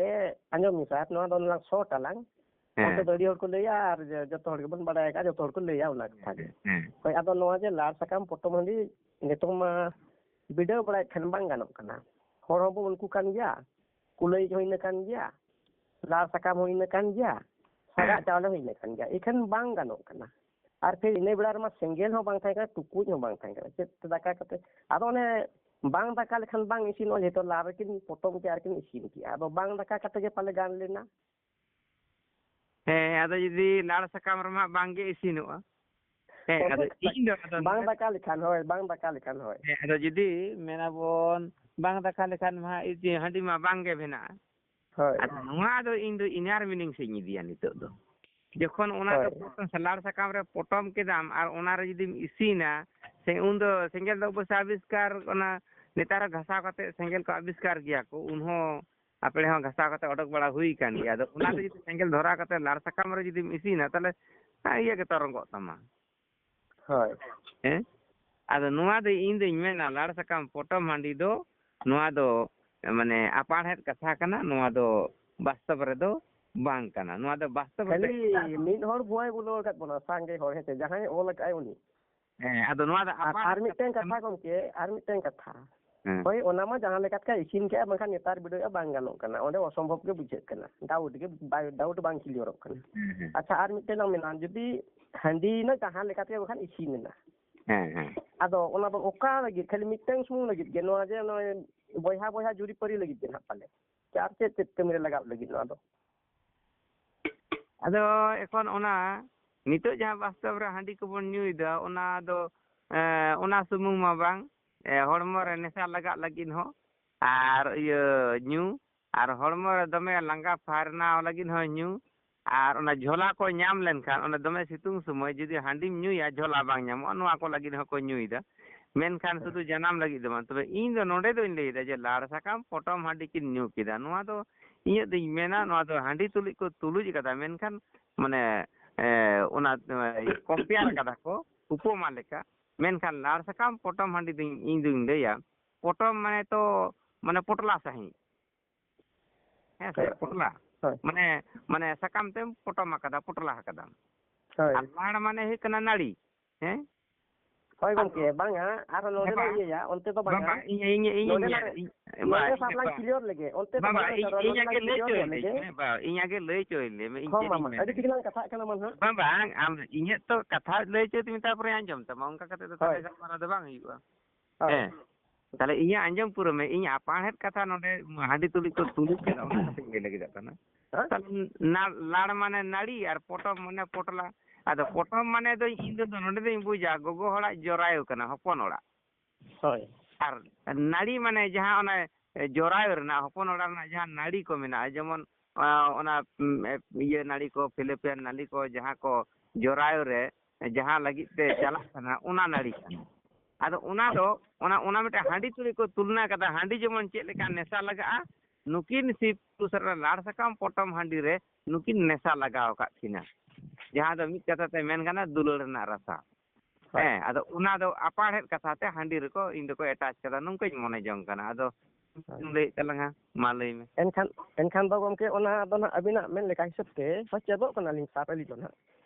ᱟᱸᱡᱚᱢ ᱢᱮ ᱥᱟᱨ, ᱱᱚᱣᱟ ᱫᱚ ᱞᱟᱝ ᱥᱚᱨᱴ ᱟᱞᱟᱝ᱾ ᱦᱮᱸ᱾ ᱚᱱᱛᱮ ᱫᱚ ᱟᱹᱰᱤ ᱦᱚᱲ ᱠᱚ ᱞᱟᱹᱭᱟ ᱟᱨ ᱡᱚᱛᱚ ᱦᱚᱲ ᱜᱮᱵᱚᱱ ᱵᱟᱲᱟᱭ ᱟᱠᱟᱫᱼᱟ, ᱡᱚᱛᱚ ᱦᱚᱲ ᱠᱚ ᱞᱟᱹᱭᱟ ᱚᱱᱟ ᱠᱟᱛᱷᱟ ᱜᱮ᱾ ᱦᱮᱸ᱾ ᱦᱳᱭ, ᱟᱫᱚ ᱱᱚᱣᱟ ᱡᱮ ᱞᱟᱲ ᱥᱟᱠᱟᱢ ᱯᱚᱴᱚᱢ ᱦᱟᱺᱰᱤ ᱱᱤᱛᱚᱝ ᱢᱟ ᱵᱤᱰᱟᱹᱣ ᱵᱟᱲᱟᱭᱮᱫ ᱠᱷᱟᱱ ᱵᱟᱝ ᱜᱟᱱᱚᱜ ᱠᱟᱱᱟ᱾ ᱦᱚᱲ ᱦᱚᱸᱵᱚ ᱩᱱᱠᱩ ᱠᱟᱱ ᱜᱮᱭᱟ, ᱠᱩᱞᱟᱹᱭ ᱦᱚᱸ ᱤᱱᱟᱹ ᱠᱟᱱ ᱜᱮᱭᱟ, ᱞᱟᱲ ᱥᱟᱠᱟᱢ ᱦᱚᱸ ᱤᱱᱟᱹ ᱠᱟᱱ ᱜᱮᱭᱟ, ᱥᱟᱜᱟᱫ ᱦᱮᱸ᱾ ᱪᱟᱣᱞᱮ ᱦᱚᱸ ᱤᱱᱟᱹ ᱠᱟᱱ ᱜᱮᱭᱟ, ᱤᱠᱷᱟᱹᱱ ᱵᱟᱝ ᱜᱟᱱᱚᱜ ᱠᱟᱱᱟ᱾ ᱟᱨ ᱯᱷᱤᱨ ᱤᱱᱟᱹ ᱵᱮᱲᱟ ᱨᱮᱢᱟ ᱥᱮᱸᱜᱮᱞ ᱦᱚᱸ ᱵᱟᱝ ᱛᱟᱦᱮᱸ ᱠᱟᱱᱟ, ᱴᱩᱠᱩᱡ ᱦᱚᱸ ᱵᱟᱝ ᱛᱟᱦᱮᱸ ᱠᱟᱱᱟ, ᱪᱮᱫ ᱛᱮ ᱫᱟᱠᱟ ᱠᱟᱛᱮ? ᱟᱫᱚ ᱚᱱᱮ ᱵᱟᱝ ᱫᱟᱠᱟ ᱞᱮᱠᱷᱟᱱ ᱵᱟᱝ ᱤᱥᱤᱱᱚᱜᱼᱟ, ᱡᱮᱦᱮᱛᱩ ᱞᱟᱲ ᱨᱮᱠᱤᱱ ᱯᱚᱴᱚᱢ ᱠᱮᱜᱼᱟ ᱟᱨ ᱠᱤᱱ ᱤᱥᱤᱱ ᱠᱮᱜᱼᱟ, ᱟᱫᱚ ᱵᱟᱝ ᱫᱟᱠᱟ ᱠᱟᱛᱮ ᱜᱮ ᱯᱟᱞᱮ ᱜᱟᱱ ᱞᱮᱱᱟ᱾ ᱦᱮᱸ, ᱟᱫᱚ ᱡᱩᱫᱤ ᱞᱟᱲ ᱥᱟᱠᱟᱢ ᱨᱮᱢᱟ ᱵᱟᱝ ᱜᱮ ᱤᱥᱤᱱᱚᱜᱼᱟ᱾ ᱦᱮᱸ, ᱟᱫᱚ ᱤᱧ ᱫᱚ ᱟᱫᱚ ᱵᱟᱝ ᱱᱚᱰᱮ ᱫᱟᱠᱟ ᱞᱮᱠᱷᱟᱱ, ᱦᱳᱭ, ᱵᱟᱝ ᱫᱟᱠᱟ ᱞᱮᱠᱷᱟᱱ, ᱦᱳᱭ᱾ ᱦᱮᱸ, ᱟᱫᱚ ᱡᱩᱫᱤ ᱢᱮᱱᱟᱵᱚᱱ ᱵᱟᱝ ᱫᱟᱠᱟ ᱞᱮᱠᱷᱟᱱ ᱢᱟ ᱤᱭᱟᱹ ᱦᱟᱺᱰᱤ ᱢᱟ ᱵᱟᱝ ᱜᱮ ᱵᱮᱱᱟᱜᱼᱟ᱾ ᱦᱳᱭ᱾ ᱟᱫᱚ ᱱᱚᱣᱟ ᱫᱚ ᱤᱧ ᱫᱚ inner meaning ᱥᱮᱫ ᱤᱧ ᱤᱫᱤᱭᱟ ᱱᱤᱛᱚᱜ ᱫᱚ᱾ ᱡᱚᱠᱷᱚᱱ ᱚᱱᱟ ᱫᱚ ᱦᱳᱭ᱾ ᱯᱚᱴᱚᱢ, ᱞᱟᱲ ᱥᱟᱠᱟᱢ ᱨᱮ ᱯᱚᱴᱚᱢ ᱠᱮᱫᱟᱢ ᱟᱨ ᱚᱱᱟ ᱨᱮ ᱡᱩᱫᱤᱢ ᱤᱥᱤᱱᱟ, ᱥᱮ ᱩᱱ ᱫᱚ ᱥᱮᱸᱜᱮᱞ ᱫᱚ ᱚᱵᱚᱥᱥᱳᱭ ᱟᱵᱤᱥᱠᱟᱨ, ᱚᱱᱟ ᱱᱮᱛᱟᱨ ᱦᱚᱸ ᱜᱷᱟᱥᱟᱣ ᱠᱟᱛᱮ ᱥᱮᱸᱜᱮᱞ ᱠᱚ ᱟᱵᱤᱥᱠᱟᱨ ᱜᱮᱭᱟ ᱠᱚ, ᱩᱱ ᱦᱚᱸ ᱟᱯᱲᱮ ᱦᱚᱸ ᱜᱷᱟᱥᱟᱣ ᱠᱟᱛᱮ ᱚᱰᱚᱠ ᱵᱟᱲᱟ ᱦᱩᱭ ᱟᱠᱟᱱ ᱜᱮᱭᱟ᱾ ᱟᱫᱚ ᱚᱱᱟ ᱨᱮ ᱡᱩᱫᱤ ᱥᱮᱸᱜᱮᱞ ᱫᱷᱚᱨᱟᱣ ᱠᱟᱛᱮ ᱞᱟᱲ ᱥᱟᱠᱟᱢ ᱨᱮ ᱡᱩᱫᱤᱢ ᱤᱥᱤᱱᱟ, ᱛᱟᱦᱚᱞᱮ ᱤᱭᱟᱹ ᱜᱮ ᱛᱚᱨᱚᱝᱜᱚᱜ ᱛᱟᱢᱟ᱾ ᱦᱳᱭ᱾ ᱦᱮᱸ? ᱟᱫᱚ ᱱᱚᱣᱟ ᱫᱚ ᱤᱧ ᱫᱚᱧ ᱢᱮᱱᱟ, ᱞᱟᱲ ᱥᱟᱠᱟᱢ ᱯᱚᱴᱚᱢ ᱦᱟᱺᱰᱤ ᱫᱚ, ᱱᱚᱣᱟ ᱫᱚ ᱢᱟᱱᱮ ᱟᱯᱟᱬᱦᱮᱫ ᱠᱟᱛᱷᱟ ᱠᱟᱱᱟ, ᱱᱚᱣᱟ ᱫᱚ ᱵᱟᱥᱛᱚᱵ ᱨᱮᱫᱚ ᱵᱟᱝ ᱠᱟᱱᱟ᱾ ᱱᱚᱣᱟ ᱫᱚ ᱵᱟᱥᱛᱚᱵ ᱨᱮ ᱠᱷᱟᱹᱞᱤ ᱢᱤᱫ ᱦᱚᱲ ᱵᱩᱣᱟᱭ ᱵᱩᱞᱟᱹᱣ ᱟᱠᱟᱫ ᱵᱚᱱᱟ, ᱥᱟᱸᱜᱮ ᱦᱚᱲ, ᱦᱮᱸ ᱥᱮ, ᱡᱟᱦᱟᱸᱭ ᱚᱞ ᱟᱠᱟᱫ ᱟᱭ ᱩᱱᱤ᱾ ᱦᱮᱸ, ᱟᱫᱚ ᱱᱚᱣᱟ ᱫᱚ ᱟᱨ, ᱟᱯᱟᱬᱦᱮᱫ ᱟᱨ ᱢᱤᱫᱴᱮᱱ ᱠᱟᱛᱷᱟ ᱠᱟᱱᱟ᱾ ᱠᱟᱛᱷᱟ ᱜᱚᱢᱠᱮ, ᱟᱨ ᱢᱤᱫᱴᱮᱱ ᱠᱟᱛᱷᱟ᱾ ᱦᱮᱸ᱾ ᱦᱳᱭ, ᱚᱱᱟ ᱢᱟ ᱡᱟᱦᱟᱸ ᱞᱮᱠᱟᱛᱮ ᱤᱥᱤᱱ ᱠᱮᱜᱼᱟ, ᱵᱟᱝᱠᱷᱟᱱ ᱱᱮᱛᱟᱨ ᱵᱤᱰᱟᱹᱣ ᱵᱟᱝ ᱜᱟᱱᱚᱜ ᱠᱟᱱᱟ, ᱚᱸᱰᱮ ᱚᱥᱚᱢᱵᱷᱚᱵ ᱜᱮ ᱵᱩᱡᱷᱟᱹᱜ ᱠᱟᱱᱟ, ᱰᱟᱣᱩᱴ ᱜᱮ ᱵᱟᱭ, ᱰᱟᱣᱩᱴ ᱵᱟᱝ ᱠᱞᱤᱭᱟᱨᱚᱜ ᱠᱟᱱᱟ᱾ ᱦᱮᱸ, ᱦᱮᱸ᱾ ᱟᱪᱪᱷᱟ, ᱟᱨ ᱢᱤᱫᱴᱮᱱ ᱞᱟᱝ ᱢᱮᱱᱟ, ᱡᱩᱫᱤ ᱦᱟᱺᱰᱤ ᱱᱟ ᱡᱟᱦᱟᱸ ᱞᱮᱠᱟᱛᱮ ᱵᱟᱠᱷᱟᱱ ᱤᱥᱤᱱ ᱮᱱᱟ, ᱦᱮᱸ, ᱦᱮᱸ᱾ ᱟᱫᱚ ᱚᱱᱟ ᱫᱚ ᱚᱠᱟ ᱞᱟᱹᱜᱤᱫ? ᱠᱷᱟᱹᱞᱤ ᱢᱤᱫᱴᱟᱝ ᱥᱩᱢᱩᱝ ᱞᱟᱹᱜᱤᱫ ᱜᱮ, ᱱᱚᱣᱟ ᱡᱮ ᱱᱚᱜᱼᱚᱭ ᱵᱚᱭᱦᱟ ᱵᱚᱭᱦᱟ ᱡᱩᱨᱤᱯᱟᱹᱨᱤ ᱞᱟᱹᱜᱤᱫ ᱜᱮ ᱱᱟᱦᱟᱜ ᱯᱟᱞᱮ? ᱥᱮ ᱟᱨ ᱪᱮᱫ ᱪᱮᱫ ᱠᱟᱹᱢᱤ ᱨᱮ ᱞᱟᱜᱟᱣ ᱞᱟᱹᱜᱤᱫ ᱱᱚᱣᱟ ᱫᱚ? ᱟᱫᱚ ᱮᱠᱷᱚᱱ ᱚᱱᱟ ᱱᱤᱛᱚᱜ ᱡᱟᱦᱟᱸ ᱵᱟᱥᱛᱚᱵ ᱨᱮ ᱦᱟᱺᱰᱤ ᱠᱚᱵᱚᱱ ᱧᱩᱭᱮᱫᱟ, ᱚᱱᱟ ᱫᱚ, ᱮ, ᱚᱱᱟ ᱥᱩᱢᱩᱝ ᱢᱟ ᱵᱟᱝ, ᱮ, ᱦᱚᱲᱢᱚ ᱨᱮ ᱱᱮᱥᱟ ᱞᱟᱜᱟᱜ ᱞᱟᱹᱜᱤᱫ ᱦᱚᱸ, ᱟᱨ ᱤᱭᱟᱹ ᱧᱩ, ᱟᱨ ᱦᱚᱲᱢᱚ ᱨᱮ ᱫᱚᱢᱮ ᱞᱟᱸᱜᱟ ᱯᱷᱟᱨᱱᱟᱣ ᱞᱟᱹᱜᱤᱫ ᱦᱚᱸ ᱧᱩ, ᱟᱨ ᱚᱱᱟ ᱡᱷᱚᱞᱟ ᱠᱚ ᱧᱟᱢ ᱞᱮᱱᱠᱷᱟᱱ, ᱚᱱᱟ ᱫᱚᱢᱮ ᱥᱤᱛᱩᱝ ᱥᱚᱢᱚᱭ ᱡᱩᱫᱤ ᱦᱟᱺᱰᱤᱢ ᱧᱩᱭᱟ, ᱡᱷᱚᱞᱟ ᱵᱟᱝ ᱧᱟᱢᱚᱜᱼᱟ, ᱱᱚᱣᱟ ᱠᱚ ᱞᱟᱹᱜᱤᱫ ᱦᱚᱸᱠᱚ ᱧᱩᱭᱮᱫᱟ᱾ ᱢᱮᱱᱠᱷᱟᱱ ᱥᱩᱫᱷᱩ ᱡᱟᱱᱟᱢ ᱞᱟᱹᱜᱤᱫ ᱫᱚ ᱵᱟᱝ᱾ ᱛᱚᱵᱮ ᱤᱧ ᱫᱚ ᱱᱚᱰᱮ ᱫᱚᱧ ᱞᱟᱹᱭᱫᱟ ᱡᱮ ᱞᱟᱲ ᱥᱟᱠᱟᱢ ᱯᱚᱴᱚᱢ ᱦᱟᱺᱰᱤ ᱠᱤᱱ ᱧᱩ ᱠᱮᱫᱟ, ᱱᱚᱣᱟ ᱫᱚ ᱤᱧᱟᱹᱜ ᱫᱚᱧ ᱢᱮᱱᱟ, ᱱᱚᱣᱟ ᱫᱚ ᱦᱟᱺᱰᱤ ᱛᱩᱞᱩᱡ ᱠᱚ ᱛᱩᱞᱩᱡ ᱠᱟᱫᱟ, ᱢᱮᱱᱠᱷᱟᱱ ᱢᱟᱱᱮ, ᱮ, ᱚᱱᱟ, ᱮ, ᱠᱚᱢᱯᱮᱭᱟᱨ ᱠᱟᱫᱟ ᱠᱚ ᱩᱯᱚᱢᱟ ᱞᱮᱠᱟ᱾ ᱢᱮᱱᱠᱷᱟᱱ ᱞᱟᱲ ᱥᱟᱠᱟᱢ ᱯᱚᱴᱚᱢ ᱦᱟᱺᱰᱤ ᱫᱚᱧ, ᱤᱧ ᱫᱩᱧ ᱞᱟᱹᱭᱟ, ᱯᱚᱴᱚᱢ ᱢᱟᱱᱮ ᱛᱚ, ᱢᱟᱱᱮ ᱯᱚᱴᱞᱟ ᱥᱟᱺᱦᱤᱡ᱾ ᱦᱮᱸ ᱥᱮ, ᱦᱳᱭ᱾ ᱯᱚᱴᱞᱟ᱾ ᱦᱳᱭ᱾ ᱢᱟᱱᱮ, ᱢᱟᱱᱮ ᱥᱟᱠᱟᱢ ᱛᱮᱢ ᱯᱚᱴᱚᱢ ᱟᱠᱟᱫᱟ, ᱯᱚᱴᱞᱟ ᱟᱠᱟᱫᱟᱢ᱾ ᱦᱳᱭ᱾ ᱟᱨ ᱞᱟᱲ ᱢᱟᱱᱮ ᱦᱩᱭᱩᱜ ᱠᱟᱱᱟ ᱱᱟᱹᱲᱤ᱾ ᱦᱮᱸ? ᱦᱳᱭ ᱜᱚᱢᱠᱮ, ᱟᱫᱚ ᱵᱟᱝᱟ, ᱟᱨᱦᱚᱸ ᱱᱚᱰᱮ ᱵᱟᱵᱟ, ᱞᱟᱝ ᱤᱭᱟᱹᱭᱟ, ᱚᱱᱛᱮ ᱫᱚ ᱵᱟᱝᱟ᱾ ᱵᱟᱵᱟ, ᱤᱧ, ᱤᱧ, ᱤᱧ, ᱱᱚᱰᱮ ᱤᱧ, ᱞᱟᱝ, ᱤᱧ, ᱵᱟ, ᱱᱚᱰᱮ ᱤᱧ, ᱥᱟᱵ ᱞᱟᱝ ᱵᱟ, ᱠᱞᱤᱭᱟᱨ ᱞᱮᱜᱮ, ᱚᱱᱛᱮ ᱫᱚ ᱵᱟᱵᱟ, ᱵᱟᱝᱟ, ᱤᱧ, ᱱᱚᱰᱮ ᱤᱧ ᱞᱟᱝ ᱟᱜᱮ ᱞᱟᱹᱭ ᱠᱞᱤᱭᱟᱨ ᱦᱚᱪᱚᱭ ᱞᱮᱜᱮ᱾ ᱞᱮ, ᱦᱮᱸ, ᱵᱟ, ᱤᱧ ᱟᱜᱮ ᱞᱟᱹᱭ ᱦᱚᱪᱚᱭ ᱞᱮ ᱢᱮ, ᱤᱧ ᱦᱚᱸ ᱪᱮᱫ ᱢᱟᱢᱟ, ᱤᱧ ᱟᱹᱰᱤ ᱢᱮᱱᱟ᱾ ᱴᱷᱤᱠ ᱞᱟᱝ ᱠᱟᱛᱷᱟᱜ ᱠᱟᱱᱟ ᱢᱟ ᱱᱟᱦᱟᱜ᱾ ᱵᱟᱝ, ᱵᱟᱝ, ᱟᱢ ᱤᱧᱟᱹᱜ ᱛᱚ ᱠᱟᱛᱷᱟ ᱞᱟᱹᱭ ᱦᱚᱪᱚᱭ ᱛᱤᱧ ᱢᱮ, ᱛᱟᱨᱯᱚᱨᱮ ᱟᱸᱡᱚᱢ ᱛᱟᱢᱟ, ᱚᱱᱠᱟ ᱠᱟᱛᱮ ᱫᱚ ᱛᱟᱦᱚᱞᱮ ᱦᱳᱭ᱾ ᱜᱟᱞᱢᱟᱨᱟᱣ ᱫᱚ ᱵᱟᱝ ᱦᱩᱭᱩᱜᱼᱟ᱾ ᱦᱳᱭ᱾ ᱦᱮᱸ, ᱛᱟᱦᱚᱞᱮ ᱤᱧᱟᱹᱜ ᱟᱸᱡᱚᱢ ᱯᱩᱨᱟᱹ ᱢᱮ, ᱤᱧ ᱟᱯᱟᱬᱦᱮᱫ ᱠᱟᱛᱷᱟ ᱱᱚᱰᱮ ᱦᱟᱺᱰᱤ ᱛᱩᱞᱩᱡ ᱠᱚ ᱛᱩᱞᱩᱡ ᱠᱟᱫᱟ, ᱚᱱᱟ ᱠᱟᱛᱷᱟᱧ ᱞᱟᱹᱭ ᱞᱟᱹᱜᱤᱫᱚᱜ ᱠᱟᱱᱟ᱾ ᱦᱮᱸ? ᱛᱟᱦᱚᱞᱮ ᱱᱟ-, ᱞᱟᱲ ᱢᱟᱱᱮ ᱱᱟᱹᱲᱤ ᱟᱨ ᱯᱚᱴᱚᱢ ᱢᱟᱱᱮ ᱯᱚᱴᱞᱟ᱾ ᱟᱫᱚ ᱯᱚᱴᱚᱢ ᱢᱟᱱᱮ ᱫᱚ ᱤᱧ ᱫᱚ ᱱᱚᱰᱮ ᱫᱚᱧ ᱵᱩᱡᱟ ᱜᱚᱜᱚ ᱦᱚᱲᱟᱜ ᱡᱚᱨᱟᱭᱩ ᱠᱟᱱᱟ, ᱦᱚᱯᱚᱱ ᱚᱲᱟᱜ᱾ ᱦᱳᱭ᱾ ᱟᱨ ᱱᱟᱹᱲᱤ ᱢᱟᱱᱮ ᱡᱟᱦᱟᱸ ᱚᱱᱟ ᱡᱚᱨᱟᱭᱩ ᱨᱮᱱᱟᱜ, ᱦᱚᱯᱚᱱ ᱚᱲᱟᱜ ᱨᱮᱱᱟᱜ ᱡᱟᱦᱟᱸ ᱱᱟᱹᱲᱤ ᱠᱚ ᱢᱮᱱᱟᱜᱼᱟ, ᱡᱮᱢᱚᱱ, ᱟ, ᱚᱱᱟ, ᱩᱢ, ᱮ, ᱤᱭᱟᱹ ᱱᱟᱹᱲᱤ ᱠᱚ, ᱯᱷᱤᱞᱤᱯᱤᱭᱟᱱ ᱱᱟᱹᱲᱤ ᱠᱚ, ᱡᱟᱦᱟᱸ ᱠᱚ ᱡᱚᱨᱟᱭᱩ ᱨᱮ ᱡᱟᱦᱟᱸ ᱞᱟᱹᱜᱤᱫ ᱛᱮ ᱪᱟᱞᱟᱜ ᱠᱟᱱᱟ, ᱚᱱᱟ ᱱᱟᱹᱲᱤ ᱠᱟᱱᱟ᱾ ᱟᱫᱚ ᱚᱱᱟ ᱫᱚ, ᱚᱱᱟ, ᱚᱱᱟ ᱢᱤᱫᱴᱮᱱ ᱦᱟᱺᱰᱤ ᱛᱩᱞᱩᱡ ᱠᱚ ᱛᱩᱞᱱᱟ ᱠᱟᱫᱟ, ᱦᱟᱺᱰᱤ ᱡᱮᱢᱚᱱ ᱪᱮᱫ ᱞᱮᱠᱟ ᱱᱮᱥᱟ ᱞᱟᱜᱟᱜᱼᱟ, ᱱᱩᱠᱤᱱ ᱥᱤᱵ ᱯᱩᱨᱩᱥ ᱨᱮᱱ ᱞᱟᱲ ᱥᱟᱠᱟᱢ ᱯᱚᱴᱚᱢ ᱦᱟᱺᱰᱤ ᱨᱮ ᱱᱩᱠᱤᱱ ᱱᱮᱥᱟ ᱞᱟᱜᱟᱣ ᱟᱠᱟᱫ ᱠᱤᱱᱟ, ᱡᱟᱦᱟᱸ ᱫᱚ ᱢᱤᱫ ᱠᱟᱛᱷᱟ ᱛᱮ ᱢᱮᱱ ᱜᱟᱱᱚᱜᱼᱟ ᱫᱩᱞᱟᱹᱲ ᱨᱮᱱᱟᱜ ᱨᱟᱥᱟ᱾ ᱦᱳᱭ᱾ ᱦᱮᱸ, ᱟᱫᱚ ᱚᱱᱟ ᱫᱚ ᱟᱯᱟᱲᱦᱮᱫ ᱠᱟᱛᱷᱟ ᱛᱮ ᱦᱟᱺᱰᱤ ᱨᱮᱠᱚ, ᱤᱧ ᱫᱚᱠᱚ ᱮᱴᱟᱪ ᱠᱟᱫᱟ, ᱱᱚᱝᱠᱟᱧ ᱢᱚᱱᱮ ᱡᱚᱝ ᱠᱟᱱᱟ᱾ ᱟᱫᱚ ᱦᱳᱭ᱾ ᱪᱮᱫ ᱮᱢ ᱞᱟᱹᱭᱮᱫ ᱛᱟᱞᱟᱝᱟ? ᱢᱟ ᱞᱟᱹᱭ ᱢᱮ᱾ ᱮᱱᱠᱷᱟᱱ, ᱮᱱᱠᱷᱟᱱ ᱫᱚ ᱜᱚᱢᱠᱮ, ᱚᱱᱟ ᱫᱚ ᱱᱟᱦᱟᱜ ᱟᱹᱵᱤᱱᱟᱜ ᱢᱮᱱ ᱞᱮᱠᱟ ᱦᱤᱥᱟᱹᱵ ᱛᱮ ᱦᱳᱭ, ᱪᱮᱫᱚᱜ ᱠᱟᱱᱟᱞᱤᱧ ᱥᱟᱨ, ᱟᱹᱞᱤᱧ ᱫᱚ ᱱᱟᱦᱟᱜ᱾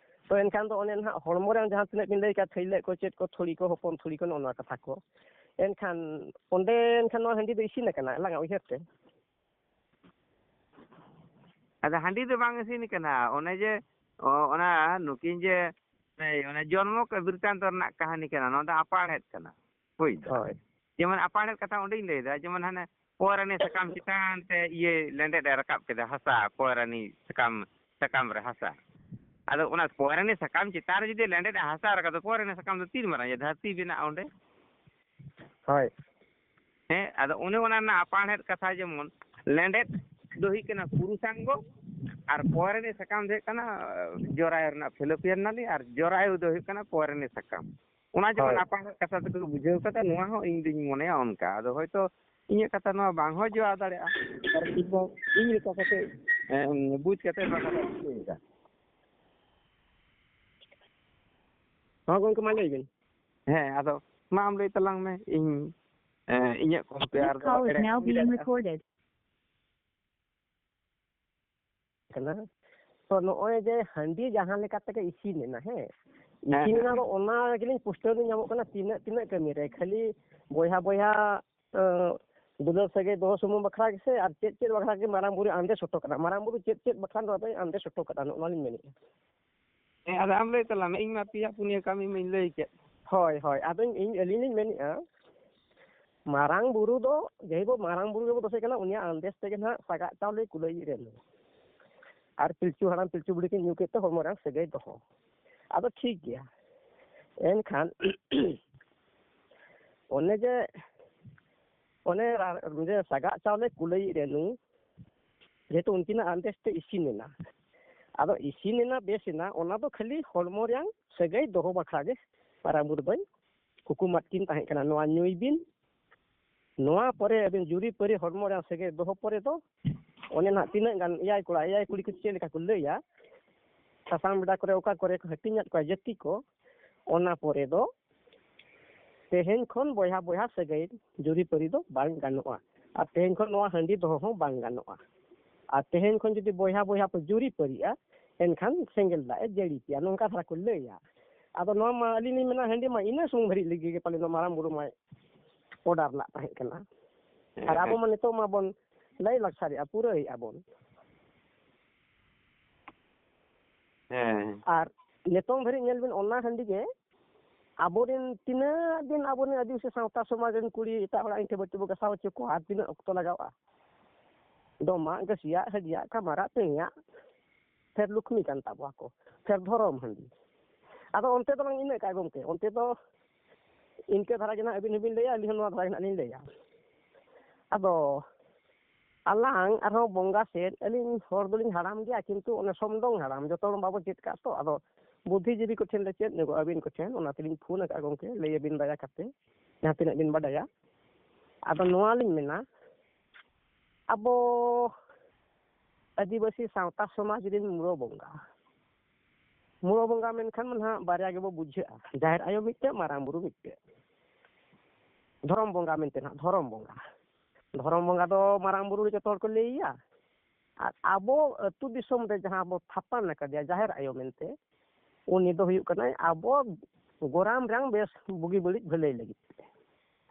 ᱛᱚ, ᱮᱱᱠᱷᱟᱱ ᱫᱚ ᱚᱱᱮ ᱱᱟᱦᱟᱜ ᱦᱚᱲᱢᱚ ᱨᱮ ᱡᱟᱦᱟᱸ ᱛᱤᱱᱟᱹᱜ ᱵᱤᱱ ᱞᱟᱹᱭ ᱠᱟᱜ, ᱛᱷᱟᱹᱭᱞᱟᱹᱜ ᱠᱚ, ᱪᱮᱫ ᱠᱚ, ᱛᱷᱩᱲᱤ ᱠᱚ, ᱦᱚᱯᱚᱱ ᱛᱷᱩᱲᱤ ᱠᱚ, ᱱᱚᱜᱼᱚ ᱱᱚᱣᱟ ᱠᱟᱛᱷᱟ ᱠᱚ, ᱮᱱᱠᱷᱟᱱ ᱚᱸᱰᱮ, ᱮᱱᱠᱷᱟᱱ ᱱᱚᱣᱟ ᱦᱟᱺᱰᱤ ᱫᱚ ᱤᱥᱤᱱ ᱟᱠᱟᱱᱟ ᱟᱞᱟᱝᱟᱜ ᱩᱭᱦᱟᱹᱨ ᱛᱮ? ᱟᱫᱚ ᱦᱟᱺᱰᱤ ᱫᱚ ᱵᱟᱝ ᱤᱥᱤᱱ ᱠᱟᱱᱟ, ᱚᱱᱮ ᱡᱮ, ᱚ, ᱚᱱᱟ ᱱᱩᱠᱤᱱ ᱡᱮ, ᱮᱭ, ᱚᱱᱮ ᱡᱚᱱᱢᱚ ᱠᱚ ᱵᱨᱤᱛᱟᱱᱛᱚ ᱨᱮᱱᱟᱜ ᱠᱟᱹᱦᱱᱤ ᱠᱟᱱᱟ, ᱱᱚᱣᱟ ᱫᱚ ᱟᱯᱟᱲᱦᱮᱫ ᱠᱟᱱᱟ᱾ ᱦᱩᱭ ᱫᱟ᱾ ᱦᱳᱭ᱾ ᱡᱮᱢᱚᱱ ᱟᱯᱟᱲᱦᱮᱫ ᱠᱟᱛᱷᱟ ᱚᱸᱰᱮᱧ ᱞᱟᱹᱭᱫᱟ, ᱡᱮᱢᱚᱱ ᱦᱟᱱᱮ ᱯᱚᱨᱟᱱᱤ ᱥᱟᱠᱟᱢ ᱪᱮᱛᱟᱱ ᱛᱮ ᱤᱭᱟᱹ ᱞᱮᱸᱰᱮᱫ ᱮ ᱨᱟᱠᱟᱵ ᱠᱮᱫᱟ, ᱦᱟᱥᱟ, ᱯᱚᱨᱟᱱᱤ ᱥᱟᱠᱟᱢ, ᱥᱟᱠᱟᱢ ᱨᱮ ᱦᱟᱥᱟ᱾ ᱟᱫᱚ ᱚᱱᱟ ᱯᱚᱨᱟᱱᱤ ᱥᱟᱠᱟᱢ ᱪᱮᱛᱟᱱ ᱨᱮ ᱡᱩᱫᱤ ᱞᱮᱸᱰᱮᱫ ᱮ ᱦᱟᱥᱟ ᱨᱟᱠᱟᱵ, ᱯᱚᱨᱟᱱᱤ ᱥᱟᱠᱟᱢ ᱫᱚ ᱛᱤᱱ ᱢᱟᱨᱟᱝ ᱜᱮᱭᱟ? ᱫᱷᱟᱹᱨᱛᱤ ᱵᱮᱱᱟᱜᱼᱟ ᱚᱸᱰᱮ᱾ ᱦᱳᱭ᱾ ᱦᱮᱸ, ᱟᱫᱚ ᱚᱱᱮ ᱚᱱᱟ ᱨᱮᱱᱟᱜ ᱟᱯᱟᱲᱦᱮᱫ ᱠᱟᱛᱷᱟ, ᱡᱮᱢᱚᱱ ᱞᱮᱸᱰᱮᱫ ᱫᱚ ᱦᱩᱭᱩᱜ ᱠᱟᱱᱟ ᱯᱩᱨᱩᱥᱟᱝᱜᱚ, ᱟᱨ ᱯᱚᱨᱟᱱᱤ ᱥᱟᱠᱟᱢ ᱫᱚ ᱦᱩᱭᱩᱜ ᱠᱟᱱᱟ, ᱟᱸ, ᱡᱚᱨᱟᱭᱩ ᱨᱮᱱᱟᱜ ᱯᱷᱮᱞᱳᱯᱤᱭᱟᱱ ᱱᱟᱞᱤ, ᱟᱨ ᱡᱚᱨᱟᱭᱩ ᱫᱚ ᱦᱩᱭᱩᱜ ᱠᱟᱱᱟ ᱯᱚᱨᱟᱱᱤ ᱥᱟᱠᱟᱢ᱾ ᱚᱱᱟ ᱡᱮᱢᱚᱱ ᱦᱳᱭ᱾ ᱟᱯᱟᱲᱦᱮᱫ ᱠᱟᱛᱷᱟ ᱛᱮᱠᱚ ᱵᱩᱡᱷᱟᱹᱣ ᱠᱟᱫᱟ, ᱱᱚᱣᱟ ᱦᱚᱸ ᱤᱧ ᱫᱩᱧ ᱢᱚᱱᱮᱭᱟ ᱚᱱᱠᱟ᱾ ᱟᱫᱚ ᱦᱚᱭᱛᱳ ᱤᱧᱟᱹᱜ ᱠᱟᱛᱷᱟ ᱱᱚᱣᱟ ᱵᱟᱝ ᱦᱚᱸ ᱡᱚᱲᱟᱣ ᱫᱟᱲᱮᱭᱟᱜᱼᱟ, ᱠᱟᱨᱚᱱ ᱤᱧ ᱫᱚ ᱤᱧ ᱞᱮᱠᱟ ᱠᱟᱛᱮ, ᱮᱸ, ᱵᱩᱡᱽ ᱠᱟᱛᱮ ᱱᱚᱣᱟ ᱠᱟᱛᱷᱟ ᱤᱧ ᱞᱟᱹᱭ ᱮᱫᱟ᱾ ᱦᱚᱸ ᱜᱚᱢᱠᱮ, ᱢᱟ ᱞᱟᱹᱭ ᱵᱤᱱ᱾ ᱦᱮᱸ, ᱟᱫᱚ ᱢᱟ ᱟᱢ ᱞᱟᱹᱭ ᱛᱟᱞᱟᱝ ᱢᱮ, ᱤᱧ, ᱮᱸ, ᱤᱧᱟᱹᱜ ᱠᱚᱢ ᱛᱮ This ᱟᱨ ᱫᱚ call is ᱮᱲᱮ now ᱤᱧ being ᱞᱟᱹᱭ ᱫᱟᱲᱮᱭᱟᱜᱼᱟ᱾ Recorded. ᱠᱟᱱᱟ᱾ ᱛᱚ, ᱱᱚᱜᱼᱚᱭ ᱡᱮ ᱦᱟᱺᱰᱤ ᱡᱟᱦᱟᱸ ᱞᱮᱠᱟ ᱛᱮᱜᱮ ᱤᱥᱤᱱ ᱮᱱᱟ, ᱦᱮᱸ, ᱦᱮᱸ, ᱤᱥᱤᱱ ᱦᱮᱸ, ᱮᱱᱟ ᱫᱚ ᱦᱮᱸ᱾ ᱚᱱᱟ ᱜᱮᱞᱤᱧ ᱯᱩᱥᱴᱟᱹᱣ ᱞᱤᱧ ᱧᱟᱢᱚᱜ ᱠᱟᱱᱟ ᱛᱤᱱᱟᱹᱜ, ᱛᱤᱱᱟᱹᱜ ᱠᱟᱹᱢᱤ ᱨᱮ, ᱠᱷᱟᱹᱞᱤ ᱵᱚᱭᱦᱟ, ᱵᱚᱭᱦᱟ, ᱟᱸ, ᱫᱩᱞᱟᱹᱲ ᱥᱟᱹᱜᱟᱹᱭ ᱫᱚᱦᱚ ᱥᱩᱢᱩᱝ ᱵᱟᱠᱷᱨᱟ ᱜᱮᱥᱮ, ᱟᱨ ᱪᱮᱫ, ᱪᱮᱫ ᱵᱟᱠᱷᱨᱟ ᱜᱮ ᱢᱟᱨᱟᱝ ᱵᱩᱨᱩ ᱟᱸᱫᱮᱥ ᱦᱚᱴᱚ ᱠᱟᱱᱟ? ᱢᱟᱨᱟᱝ ᱵᱩᱨᱩ ᱪᱮᱫ, ᱪᱮᱫ ᱵᱟᱠᱷᱨᱟ ᱱᱚᱣᱟ ᱫᱚᱭ ᱟᱸᱫᱮᱥ ᱦᱚᱴᱚ ᱠᱟᱱᱟ? ᱱᱚᱜᱼᱚ ᱱᱚᱣᱟ ᱞᱤᱧ ᱢᱮᱱᱮᱫᱼᱟ᱾ ᱦᱮᱸ, ᱟᱫᱚ ᱟᱢ ᱞᱟᱹᱭ ᱛᱟᱞᱟᱝ ᱢᱮ, ᱤᱧ ᱢᱟ ᱯᱮᱭᱟ ᱯᱩᱱᱭᱟᱹ ᱠᱟᱹᱢᱤ ᱢᱟᱧ ᱞᱟᱹᱭ ᱠᱮᱫ᱾ ᱦᱳᱭ, ᱦᱳᱭ, ᱟᱫᱚ ᱤᱧ, ᱤᱧ, ᱟᱹᱞᱤᱧ ᱞᱤᱧ ᱢᱮᱱᱮᱫᱼᱟ, ᱢᱟᱨᱟᱝ ᱵᱩᱨᱩ ᱫᱚ, ᱡᱟᱭᱦᱳᱠ, ᱢᱟᱨᱟᱝ ᱵᱩᱨᱩ ᱜᱮᱵᱚ ᱫᱚᱥᱮ ᱠᱟᱱᱟ, ᱩᱱᱤᱭᱟᱜ ᱟᱸᱫᱮᱥ ᱛᱮᱜᱮ ᱱᱟᱦᱟᱜ ᱥᱟᱜᱟᱫ ᱪᱟᱣᱞᱮ ᱠᱩᱞᱟᱹᱭᱤᱡ ᱨᱮᱱ᱾ ᱟᱨ ᱯᱤᱞᱪᱩ ᱦᱟᱲᱟᱢ ᱯᱤᱞᱪᱩ ᱵᱩᱲᱦᱤ ᱠᱤᱱ ᱧᱩ ᱠᱮᱫ ᱛᱮ ᱦᱚᱲᱢᱚ ᱨᱮᱱᱟᱜ ᱥᱟᱹᱜᱟᱹᱭ ᱫᱚᱦᱚ᱾ ᱟᱫᱚ ᱴᱷᱤᱠ ᱜᱮᱭᱟ᱾ ᱮᱱᱠᱷᱟᱱ ᱚᱱᱮ ᱡᱮ, ᱚᱱᱮ ᱨᱟ-, ᱡᱮ ᱥᱟᱜᱟᱫ ᱪᱟᱣᱞᱮ ᱠᱩᱞᱟᱹᱭᱤᱡ ᱨᱮ ᱱᱩᱭ, ᱡᱮᱦᱮᱛᱩ ᱩᱱᱠᱤᱱᱟᱜ ᱟᱸᱫᱮᱥ ᱛᱮ ᱤᱥᱤᱱ ᱮᱱᱟ᱾ ᱟᱫᱚ ᱤᱥᱤᱱ ᱮᱱᱟ, ᱵᱮᱥ ᱮᱱᱟ, ᱚᱱᱟ ᱫᱚ ᱠᱷᱟᱹᱞᱤ ᱦᱚᱲᱢᱚ ᱨᱮᱭᱟᱝ ᱥᱟᱹᱜᱟᱹᱭ ᱫᱚᱦᱚ ᱵᱟᱠᱷᱨᱟ ᱜᱮ ᱢᱟᱨᱟᱝ ᱵᱩᱨᱩ ᱫᱚᱭ ᱦᱩᱠᱩᱢᱟᱫ ᱠᱤᱱ ᱛᱟᱦᱮᱸ ᱠᱟᱱᱟ, ᱱᱚᱣᱟ ᱧᱩᱭ ᱵᱤᱱ, ᱱᱚᱣᱟ ᱯᱚᱨᱮ ᱟᱹᱵᱤᱱ ᱡᱩᱨᱤ ᱯᱟᱹᱨᱤ ᱦᱚᱲᱢᱚ ᱨᱮᱭᱟᱜ ᱥᱟᱹᱜᱟᱹᱭ ᱫᱚᱦᱚ ᱯᱚᱨᱮ ᱫᱚ ᱚᱱᱮ ᱱᱟᱦᱟᱜ ᱛᱤᱱᱟᱹᱜ ᱜᱟᱱ ᱮᱭᱟᱭ ᱠᱚᱲᱟ ᱮᱭᱟᱭ ᱠᱩᱲᱤ ᱠᱚ ᱪᱮᱫ ᱞᱮᱠᱟ ᱠᱚ ᱞᱟᱹᱭᱟ, ᱥᱟᱥᱟᱝ ᱵᱮᱰᱟ ᱠᱚᱨᱮ ᱚᱠᱟ ᱠᱚᱨᱮ ᱠᱚ ᱦᱟᱹᱴᱤᱧᱟᱫ ᱠᱚᱣᱟ ᱡᱟᱹᱛᱤ ᱠᱚ, ᱚᱱᱟ ᱯᱚᱨᱮ ᱫᱚ ᱛᱮᱦᱮᱧ ᱠᱷᱚᱱ ᱵᱚᱭᱦᱟ ᱵᱚᱭᱦᱟ ᱥᱟᱹᱜᱟᱹᱭ ᱡᱩᱨᱤ ᱯᱟᱹᱨᱤ ᱫᱚ ᱵᱟᱝ ᱜᱟᱱᱚᱜᱼᱟ᱾ ᱟᱨ ᱛᱮᱦᱮᱧ ᱠᱷᱚᱱ ᱱᱚᱣᱟ ᱦᱟᱺᱰᱤ ᱫᱚᱦᱚ ᱦᱚᱸ ᱵᱟᱝ ᱜᱟᱱᱚᱜᱼᱟ᱾ ᱟᱨ ᱛᱮᱦᱮᱧ ᱠᱷᱚᱱ ᱡᱩᱫᱤ ᱵᱚᱭᱦᱟ ᱵᱚᱭᱦᱟ ᱯᱮ ᱡᱩᱨᱤ ᱯᱟᱹᱨᱤᱜᱼᱟ, ᱮᱱᱠᱷᱟᱱ ᱥᱮᱸᱜᱮᱞ ᱫᱟᱜ ᱮ ᱡᱟᱹᱲᱤ ᱯᱮᱭᱟ, ᱱᱚᱝᱠᱟ ᱫᱷᱟᱨᱟ ᱠᱚ ᱞᱟᱹᱭᱟ᱾ ᱟᱫᱚ ᱱᱚᱣᱟ ᱢᱟ ᱟᱹᱞᱤᱧ ᱞᱤᱧ ᱢᱮᱱᱟ, ᱦᱟᱺᱰᱤ ᱢᱟ ᱤᱱᱟᱹ ᱥᱩᱢᱩᱝ ᱫᱷᱟᱹᱨᱤᱡ ᱞᱟᱹᱜᱤᱫ ᱜᱮ ᱯᱟᱞᱮ ᱱᱚᱣᱟ ᱢᱟᱨᱟᱝ ᱵᱩᱨᱩ ᱢᱟᱭ ᱚᱰᱟᱨ ᱞᱟᱜ ᱛᱟᱦᱮᱸ ᱠᱟᱱᱟ᱾ ᱟᱨ ᱟᱵᱚ ᱢᱟ ᱱᱤᱛᱚᱜ ᱢᱟᱵᱚᱱ ᱞᱟᱹᱭ ᱞᱟᱠᱪᱟᱨᱮᱜᱼᱟ, ᱯᱩᱨᱟᱹᱭᱮᱜᱼᱟ ᱵᱚᱱ᱾ ᱦᱮᱸ᱾ ᱟᱨ ᱱᱤᱛᱚᱝ ᱫᱷᱟᱹᱨᱤᱡ ᱧᱮᱞ ᱵᱤᱱ, ᱚᱱᱟ ᱦᱟᱺᱰᱤ ᱜᱮ ᱟᱵᱚᱨᱮᱱ ᱛᱤᱱᱟᱹᱜ ᱫᱤᱱ ᱟᱵᱚᱨᱮᱱ ᱟᱹᱫᱤᱵᱟᱹᱥᱤ ᱥᱟᱶᱛᱟ ᱥᱚᱢᱟᱡᱽ ᱨᱮᱱ ᱠᱩᱲᱤ ᱮᱴᱟᱜ ᱦᱚᱲᱟᱜ ᱤᱸᱴᱷᱟᱹ ᱵᱟᱹᱴᱤ ᱵᱚ ᱜᱟᱥᱟᱣ ᱦᱚᱪᱚ ᱠᱚᱣᱟ, ᱟᱨ ᱛᱤᱱᱟᱹᱜ ᱚᱠᱛᱚ ᱞᱟᱜᱟᱣᱜᱼᱟ? ᱰᱚᱢᱟᱜ, ᱜᱟᱹᱥᱤᱭᱟᱜ, ᱦᱟᱹᱰᱤᱭᱟᱜ, ᱠᱟᱢᱟᱨᱟᱜ, ᱯᱮᱬᱮᱭᱟᱜ, ᱯᱷᱮᱨ ᱞᱩᱠᱷᱢᱤ ᱠᱟᱱ ᱛᱟᱵᱚᱣᱟ ᱠᱚ, ᱯᱷᱮᱨ ᱫᱷᱚᱨᱚᱢ ᱦᱟᱺᱰᱤ᱾ ᱟᱫᱚ ᱚᱱᱛᱮ ᱫᱚᱞᱟᱝ ᱤᱱᱟᱹᱜ ᱠᱟᱜ ᱜᱚᱢᱠᱮ, ᱚᱱᱛᱮ ᱫᱚ ᱤᱱᱠᱟᱹ ᱫᱷᱟᱨᱟ ᱜᱮ ᱱᱟᱦᱟᱜ ᱟᱹᱵᱤᱱ ᱦᱚᱸᱵᱤᱱ ᱞᱟᱹᱭᱟ, ᱟᱹᱞᱤᱧ ᱦᱚᱸ ᱱᱚᱣᱟ ᱫᱷᱟᱨᱟ ᱜᱮ ᱱᱟᱦᱟᱜ ᱞᱤᱧ ᱞᱟᱹᱭᱟ᱾ ᱟᱫᱚ ᱟᱞᱟᱝ ᱟᱨᱦᱚᱸ ᱵᱚᱸᱜᱟ ᱥᱮᱫ, ᱟᱹᱞᱤᱧ ᱦᱚᱲ ᱫᱚᱞᱤᱧ ᱦᱟᱲᱟᱢ ᱜᱮᱭᱟ, ᱠᱤᱱᱛᱩ ᱚᱱᱮ ᱥᱚᱢᱰᱚᱝ ᱦᱟᱲᱟᱢ, ᱡᱚᱛᱚ ᱦᱚᱲ ᱵᱟᱵᱚ ᱪᱮᱫ ᱠᱟᱜ ᱛᱚ, ᱟᱫᱚ ᱵᱩᱫᱽᱫᱷᱤᱡᱤᱵᱤ ᱠᱚᱴᱷᱮᱱ ᱞᱮ ᱪᱮᱫ ᱧᱚᱜᱚᱜᱼᱟ ᱟᱹᱵᱤᱱ ᱠᱚᱴᱷᱮᱱ, ᱚᱱᱟ ᱛᱮᱞᱤᱧ ᱯᱷᱳᱱ ᱟᱠᱟᱫᱼᱟ ᱜᱚᱢᱠᱮ, ᱞᱟᱹᱭ ᱟᱹᱵᱤᱱ ᱫᱟᱭᱟ ᱠᱟᱛᱮ ᱡᱟᱦᱟᱸ ᱛᱤᱱᱟᱹᱜ ᱵᱤᱱ ᱵᱟᱰᱟᱭᱟ᱾ ᱟᱫᱚ ᱱᱚᱣᱟ ᱞᱤᱧ ᱢᱮᱱᱟ, ᱟᱵᱚ ᱟᱹᱫᱤᱵᱟᱹᱥᱤ ᱥᱟᱶᱛᱟ ᱥᱚᱢᱟᱡᱽ ᱨᱮᱱ ᱢᱩᱲᱚ ᱵᱚᱸᱜᱟ, ᱢᱩᱲᱚ ᱵᱚᱸᱜᱟ ᱢᱮᱱᱠᱷᱟᱱ ᱢᱟ ᱱᱟᱦᱟᱜ ᱵᱟᱨᱭᱟ ᱜᱮᱵᱚ ᱵᱩᱡᱷᱟᱹᱜᱼᱟ, ᱡᱟᱦᱮᱨ ᱟᱭᱳ ᱢᱤᱫᱴᱮᱡ, ᱢᱟᱨᱟᱝ ᱵᱩᱨᱩ ᱢᱤᱫᱴᱮᱡ᱾ ᱫᱷᱚᱨᱚᱢ ᱵᱚᱸᱜᱟ ᱢᱮᱱᱛᱮ ᱱᱟᱦᱟᱜ, ᱫᱷᱚᱨᱚᱢ ᱵᱚᱸᱜᱟ, ᱫᱷᱚᱨᱚᱢ ᱵᱚᱸᱜᱟ ᱫᱚ ᱢᱟᱨᱟᱝ ᱵᱩᱨᱩ ᱨᱮ ᱡᱚᱛᱚ ᱦᱚᱲ ᱠᱚ ᱞᱟᱹᱭᱮᱭᱟ᱾ ᱟᱨ ᱟᱵᱚ ᱟᱹᱛᱩ ᱫᱤᱥᱚᱢ ᱨᱮ ᱡᱟᱦᱟᱸ ᱵᱚ ᱛᱷᱟᱯᱚᱱ ᱟᱠᱟᱫᱮᱭᱟ ᱡᱟᱦᱮᱨ ᱟᱭᱳ ᱢᱮᱱᱛᱮ, ᱩᱱᱤ ᱫᱚ ᱦᱩᱭᱩᱜ ᱠᱟᱱᱟᱭ ᱟᱵᱚ ᱜᱚᱨᱟᱢ ᱨᱮᱭᱟᱝ ᱵᱮᱥ ᱵᱩᱜᱤ ᱵᱟᱹᱲᱤᱡ ᱵᱷᱟᱹᱞᱟᱹᱭ ᱞᱟᱹᱜᱤᱫ ᱛᱮ᱾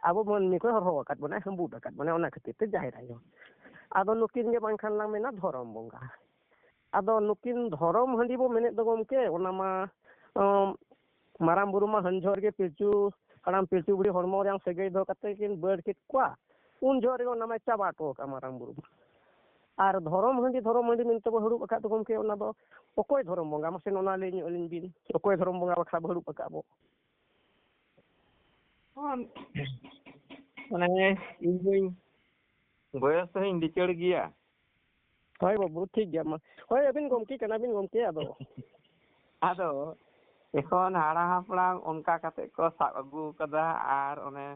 ᱟᱵᱚ ᱢᱟᱹᱱᱢᱤ ᱠᱚᱭ ᱦᱚᱨᱦᱚ ᱟᱠᱟᱫ ᱵᱚᱱᱟᱭ, ᱦᱟᱹᱢᱵᱩᱫ ᱟᱠᱟᱫ ᱵᱚᱱᱟᱭ, ᱚᱱᱟ ᱠᱷᱟᱹᱛᱤᱨ ᱛᱮ ᱡᱟᱦᱮᱨ ᱟᱭᱳ᱾ ᱟᱫᱚ ᱱᱩᱠᱤᱱ ᱜᱮ ᱵᱟᱝᱠᱷᱟᱱ ᱞᱟᱝ ᱢᱮᱱᱟ ᱫᱷᱚᱨᱚᱢ ᱵᱚᱸᱜᱟ᱾ ᱟᱫᱚ ᱱᱩᱠᱤᱱ ᱫᱷᱚᱨᱚᱢ ᱦᱟᱺᱰᱤ ᱵᱚ ᱢᱮᱱᱮᱫ ᱫᱚ ᱜᱚᱢᱠᱮ, ᱚᱱᱟ ᱢᱟ, ᱚᱢ, ᱢᱟᱨᱟᱝ ᱵᱩᱨᱩ ᱢᱟ ᱦᱟᱹᱱ ᱡᱚᱦᱚᱜ ᱨᱮᱜᱮ ᱯᱤᱞᱪᱩ ᱦᱟᱲᱟᱢ ᱯᱤᱞᱪᱩ ᱵᱩᱲᱦᱤ ᱦᱚᱲᱢᱚ ᱨᱮᱭᱟᱝ ᱥᱟᱹᱜᱟᱹᱭ ᱫᱚᱦᱚ ᱠᱟᱛᱮ ᱠᱤᱱ ᱵᱟᱹᱲ ᱠᱮᱫ ᱠᱚᱣᱟ, ᱩᱱ ᱡᱚᱦᱚᱜ ᱨᱮᱜᱮ ᱚᱱᱟ ᱢᱟᱭ ᱪᱟᱵᱟ ᱦᱚᱴᱚ ᱟᱠᱟᱫᱼᱟ ᱢᱟᱨᱟᱝ ᱵᱩᱨᱩ ᱢᱟ᱾ ᱟᱨ ᱫᱷᱚᱨᱚᱢ ᱦᱟᱺᱰᱤ, ᱫᱷᱚᱨᱚᱢ ᱦᱟᱺᱰᱤ ᱢᱮᱱᱛᱮ ᱵᱚ ᱦᱟᱹᱲᱩᱵ ᱟᱠᱟᱫ ᱫᱚ ᱜᱚᱢᱠᱮ, ᱚᱱᱟ ᱫᱚ ᱚᱠᱚᱭ ᱫᱷᱚᱨᱚᱢ ᱵᱚᱸᱜᱟ? ᱢᱟᱥᱮ ᱚᱱᱟ ᱞᱟᱹᱭ ᱧᱚᱜ ᱟᱹᱞᱤᱧ ᱵᱤᱱ, ᱚᱠᱚᱭ ᱫᱷᱚᱨᱚᱢ ᱵᱚᱸᱜᱟ ᱵᱟᱠᱷᱨᱟ ᱵᱚ ᱦᱟᱹᱲᱩᱵ ᱟᱠᱟᱫ ᱵᱚ? ᱢᱟᱱᱮ ᱤᱧ ᱫᱚᱧ ᱵᱚᱭᱚᱥ ᱛᱮᱦᱚᱧ ᱞᱤᱪᱟᱹᱲ ᱜᱮᱭᱟ᱾ ᱦᱳᱭ ᱵᱟᱹᱵᱩ, ᱴᱷᱤᱠ ᱜᱮᱭᱟ ᱢᱟ᱾ ᱦᱳᱭ, ᱟᱹᱵᱤᱱ ᱜᱚᱢᱠᱮ ᱠᱟᱱᱟ ᱵᱤᱱ ᱜᱚᱢᱠᱮ, ᱟᱫᱚ᱾ ᱟᱫᱚ ᱮᱠᱷᱚᱱ ᱦᱟᱲᱟᱢ ᱦᱟᱯᱲᱟᱢ ᱚᱱᱠᱟ ᱠᱟᱛᱮ ᱠᱚ ᱥᱟᱵ ᱟᱹᱜᱩ ᱠᱟᱫᱟ, ᱟᱨ ᱚᱱᱮ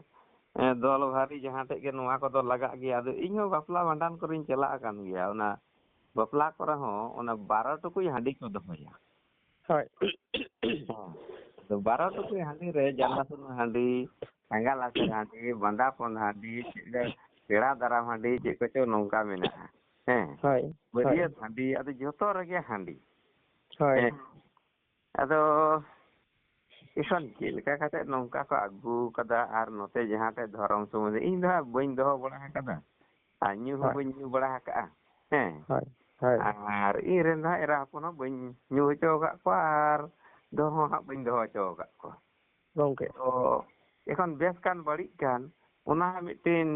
ᱮᱸ, ᱫᱚᱞ ᱵᱷᱟᱨᱤ ᱡᱟᱦᱟᱸ ᱴᱷᱮᱡ ᱜᱮ ᱱᱚᱣᱟ ᱠᱚᱫᱚ ᱞᱟᱜᱟᱜ ᱜᱮᱭᱟ᱾ ᱟᱫᱚ ᱤᱧ ᱦᱚᱸ ᱵᱟᱯᱞᱟ ᱵᱷᱟᱸᱰᱟᱱ ᱠᱚᱨᱮᱧ ᱪᱟᱞᱟᱜ ᱟᱠᱟᱱ ᱜᱮᱭᱟ᱾ ᱚᱱᱟ ᱵᱟᱯᱞᱟ ᱠᱚᱨᱮ ᱦᱚᱸ ᱚᱱᱟ ᱵᱟᱨᱚ ᱴᱩᱠᱩᱡ ᱦᱟᱺᱰᱤ ᱠᱚ ᱫᱚᱦᱚᱭᱟ᱾ ᱦᱳᱭ᱾ ᱦᱮᱸ᱾ ᱟᱫᱚ ᱵᱟᱨᱚ ᱴᱩᱠᱩᱡ ᱦᱟᱺᱰᱤ ᱨᱮ ᱡᱟᱱᱞᱟ ᱥᱩᱱᱩ ᱦᱟᱺᱰᱤ, ᱟᱸᱜᱟ ᱞᱟᱥᱮᱨ ᱦᱟᱺᱰᱤ, ᱵᱟᱸᱫᱟ ᱯᱚᱱ ᱦᱟᱺᱰᱤ, ᱪᱮᱫ ᱞᱮ, ᱯᱮᱲᱟ ᱫᱟᱨᱟᱢ ᱦᱟᱺᱰᱤ, ᱪᱮᱫ ᱠᱚᱪᱚ ᱱᱚᱝᱠᱟ ᱢᱮᱱᱟᱜᱼᱟ᱾ ᱦᱮᱸ᱾ ᱦᱳᱭ᱾ ᱵᱟᱹᱨᱭᱟᱹᱛ ᱦᱳᱭ᱾ ᱦᱟᱺᱰᱤ, ᱟᱫᱚ ᱡᱚᱛᱚ ᱨᱮᱜᱮ ᱦᱟᱺᱰᱤ᱾ ᱦᱳᱭ᱾ ᱦᱮᱸ᱾ ᱟᱫᱚ ᱮᱠᱷᱚᱱ ᱪᱮᱫ ᱞᱮᱠᱟ ᱠᱟᱛᱮ ᱱᱚᱝᱠᱟ ᱠᱚ ᱟᱹᱜᱩ ᱠᱟᱫᱟ, ᱟᱨ ᱱᱚᱛᱮ ᱡᱟᱦᱟᱸ ᱴᱷᱮᱡ ᱫᱷᱚᱨᱚᱢ ᱥᱚᱢᱵᱚᱱᱫᱷᱮ, ᱤᱧ ᱫᱚ ᱦᱟᱸᱜ ᱵᱟᱹᱧ ᱫᱚᱦᱚ ᱵᱟᱲᱟ ᱟᱠᱟᱫᱟ, ᱟᱨ ᱧᱩ ᱦᱚᱸ ᱦᱳᱭ᱾ ᱵᱟᱹᱧ ᱧᱩ ᱵᱟᱲᱟ ᱟᱠᱟᱫᱼᱟ᱾ ᱦᱮᱸ᱾ ᱦᱳᱭ, ᱦᱳᱭ᱾ ᱟᱨ ᱤᱧ ᱨᱮᱱ ᱫᱚ ᱦᱟᱸᱜ ᱮᱨᱟ ᱦᱚᱯᱚᱱ ᱦᱚᱸ ᱵᱟᱹᱧ ᱧᱩ ᱦᱚᱪᱚ ᱟᱠᱟᱫ ᱠᱚᱣᱟ, ᱟᱨ ᱫᱚᱦᱚ ᱦᱚᱸ ᱦᱟᱸᱜ ᱵᱟᱹᱧ ᱫᱚᱦᱚ ᱦᱚᱪᱚ ᱟᱠᱟᱫ ᱠᱚᱣᱟ᱾ ᱜᱚᱝᱠᱮ᱾ ᱛᱚ ᱮᱠᱷᱚᱱ ᱵᱮᱥ ᱠᱟᱱ ᱵᱟᱹᱲᱤᱡ ᱠᱟᱱ, ᱚᱱᱟ ᱦᱚᱸ ᱢᱤᱫᱴᱮᱱ,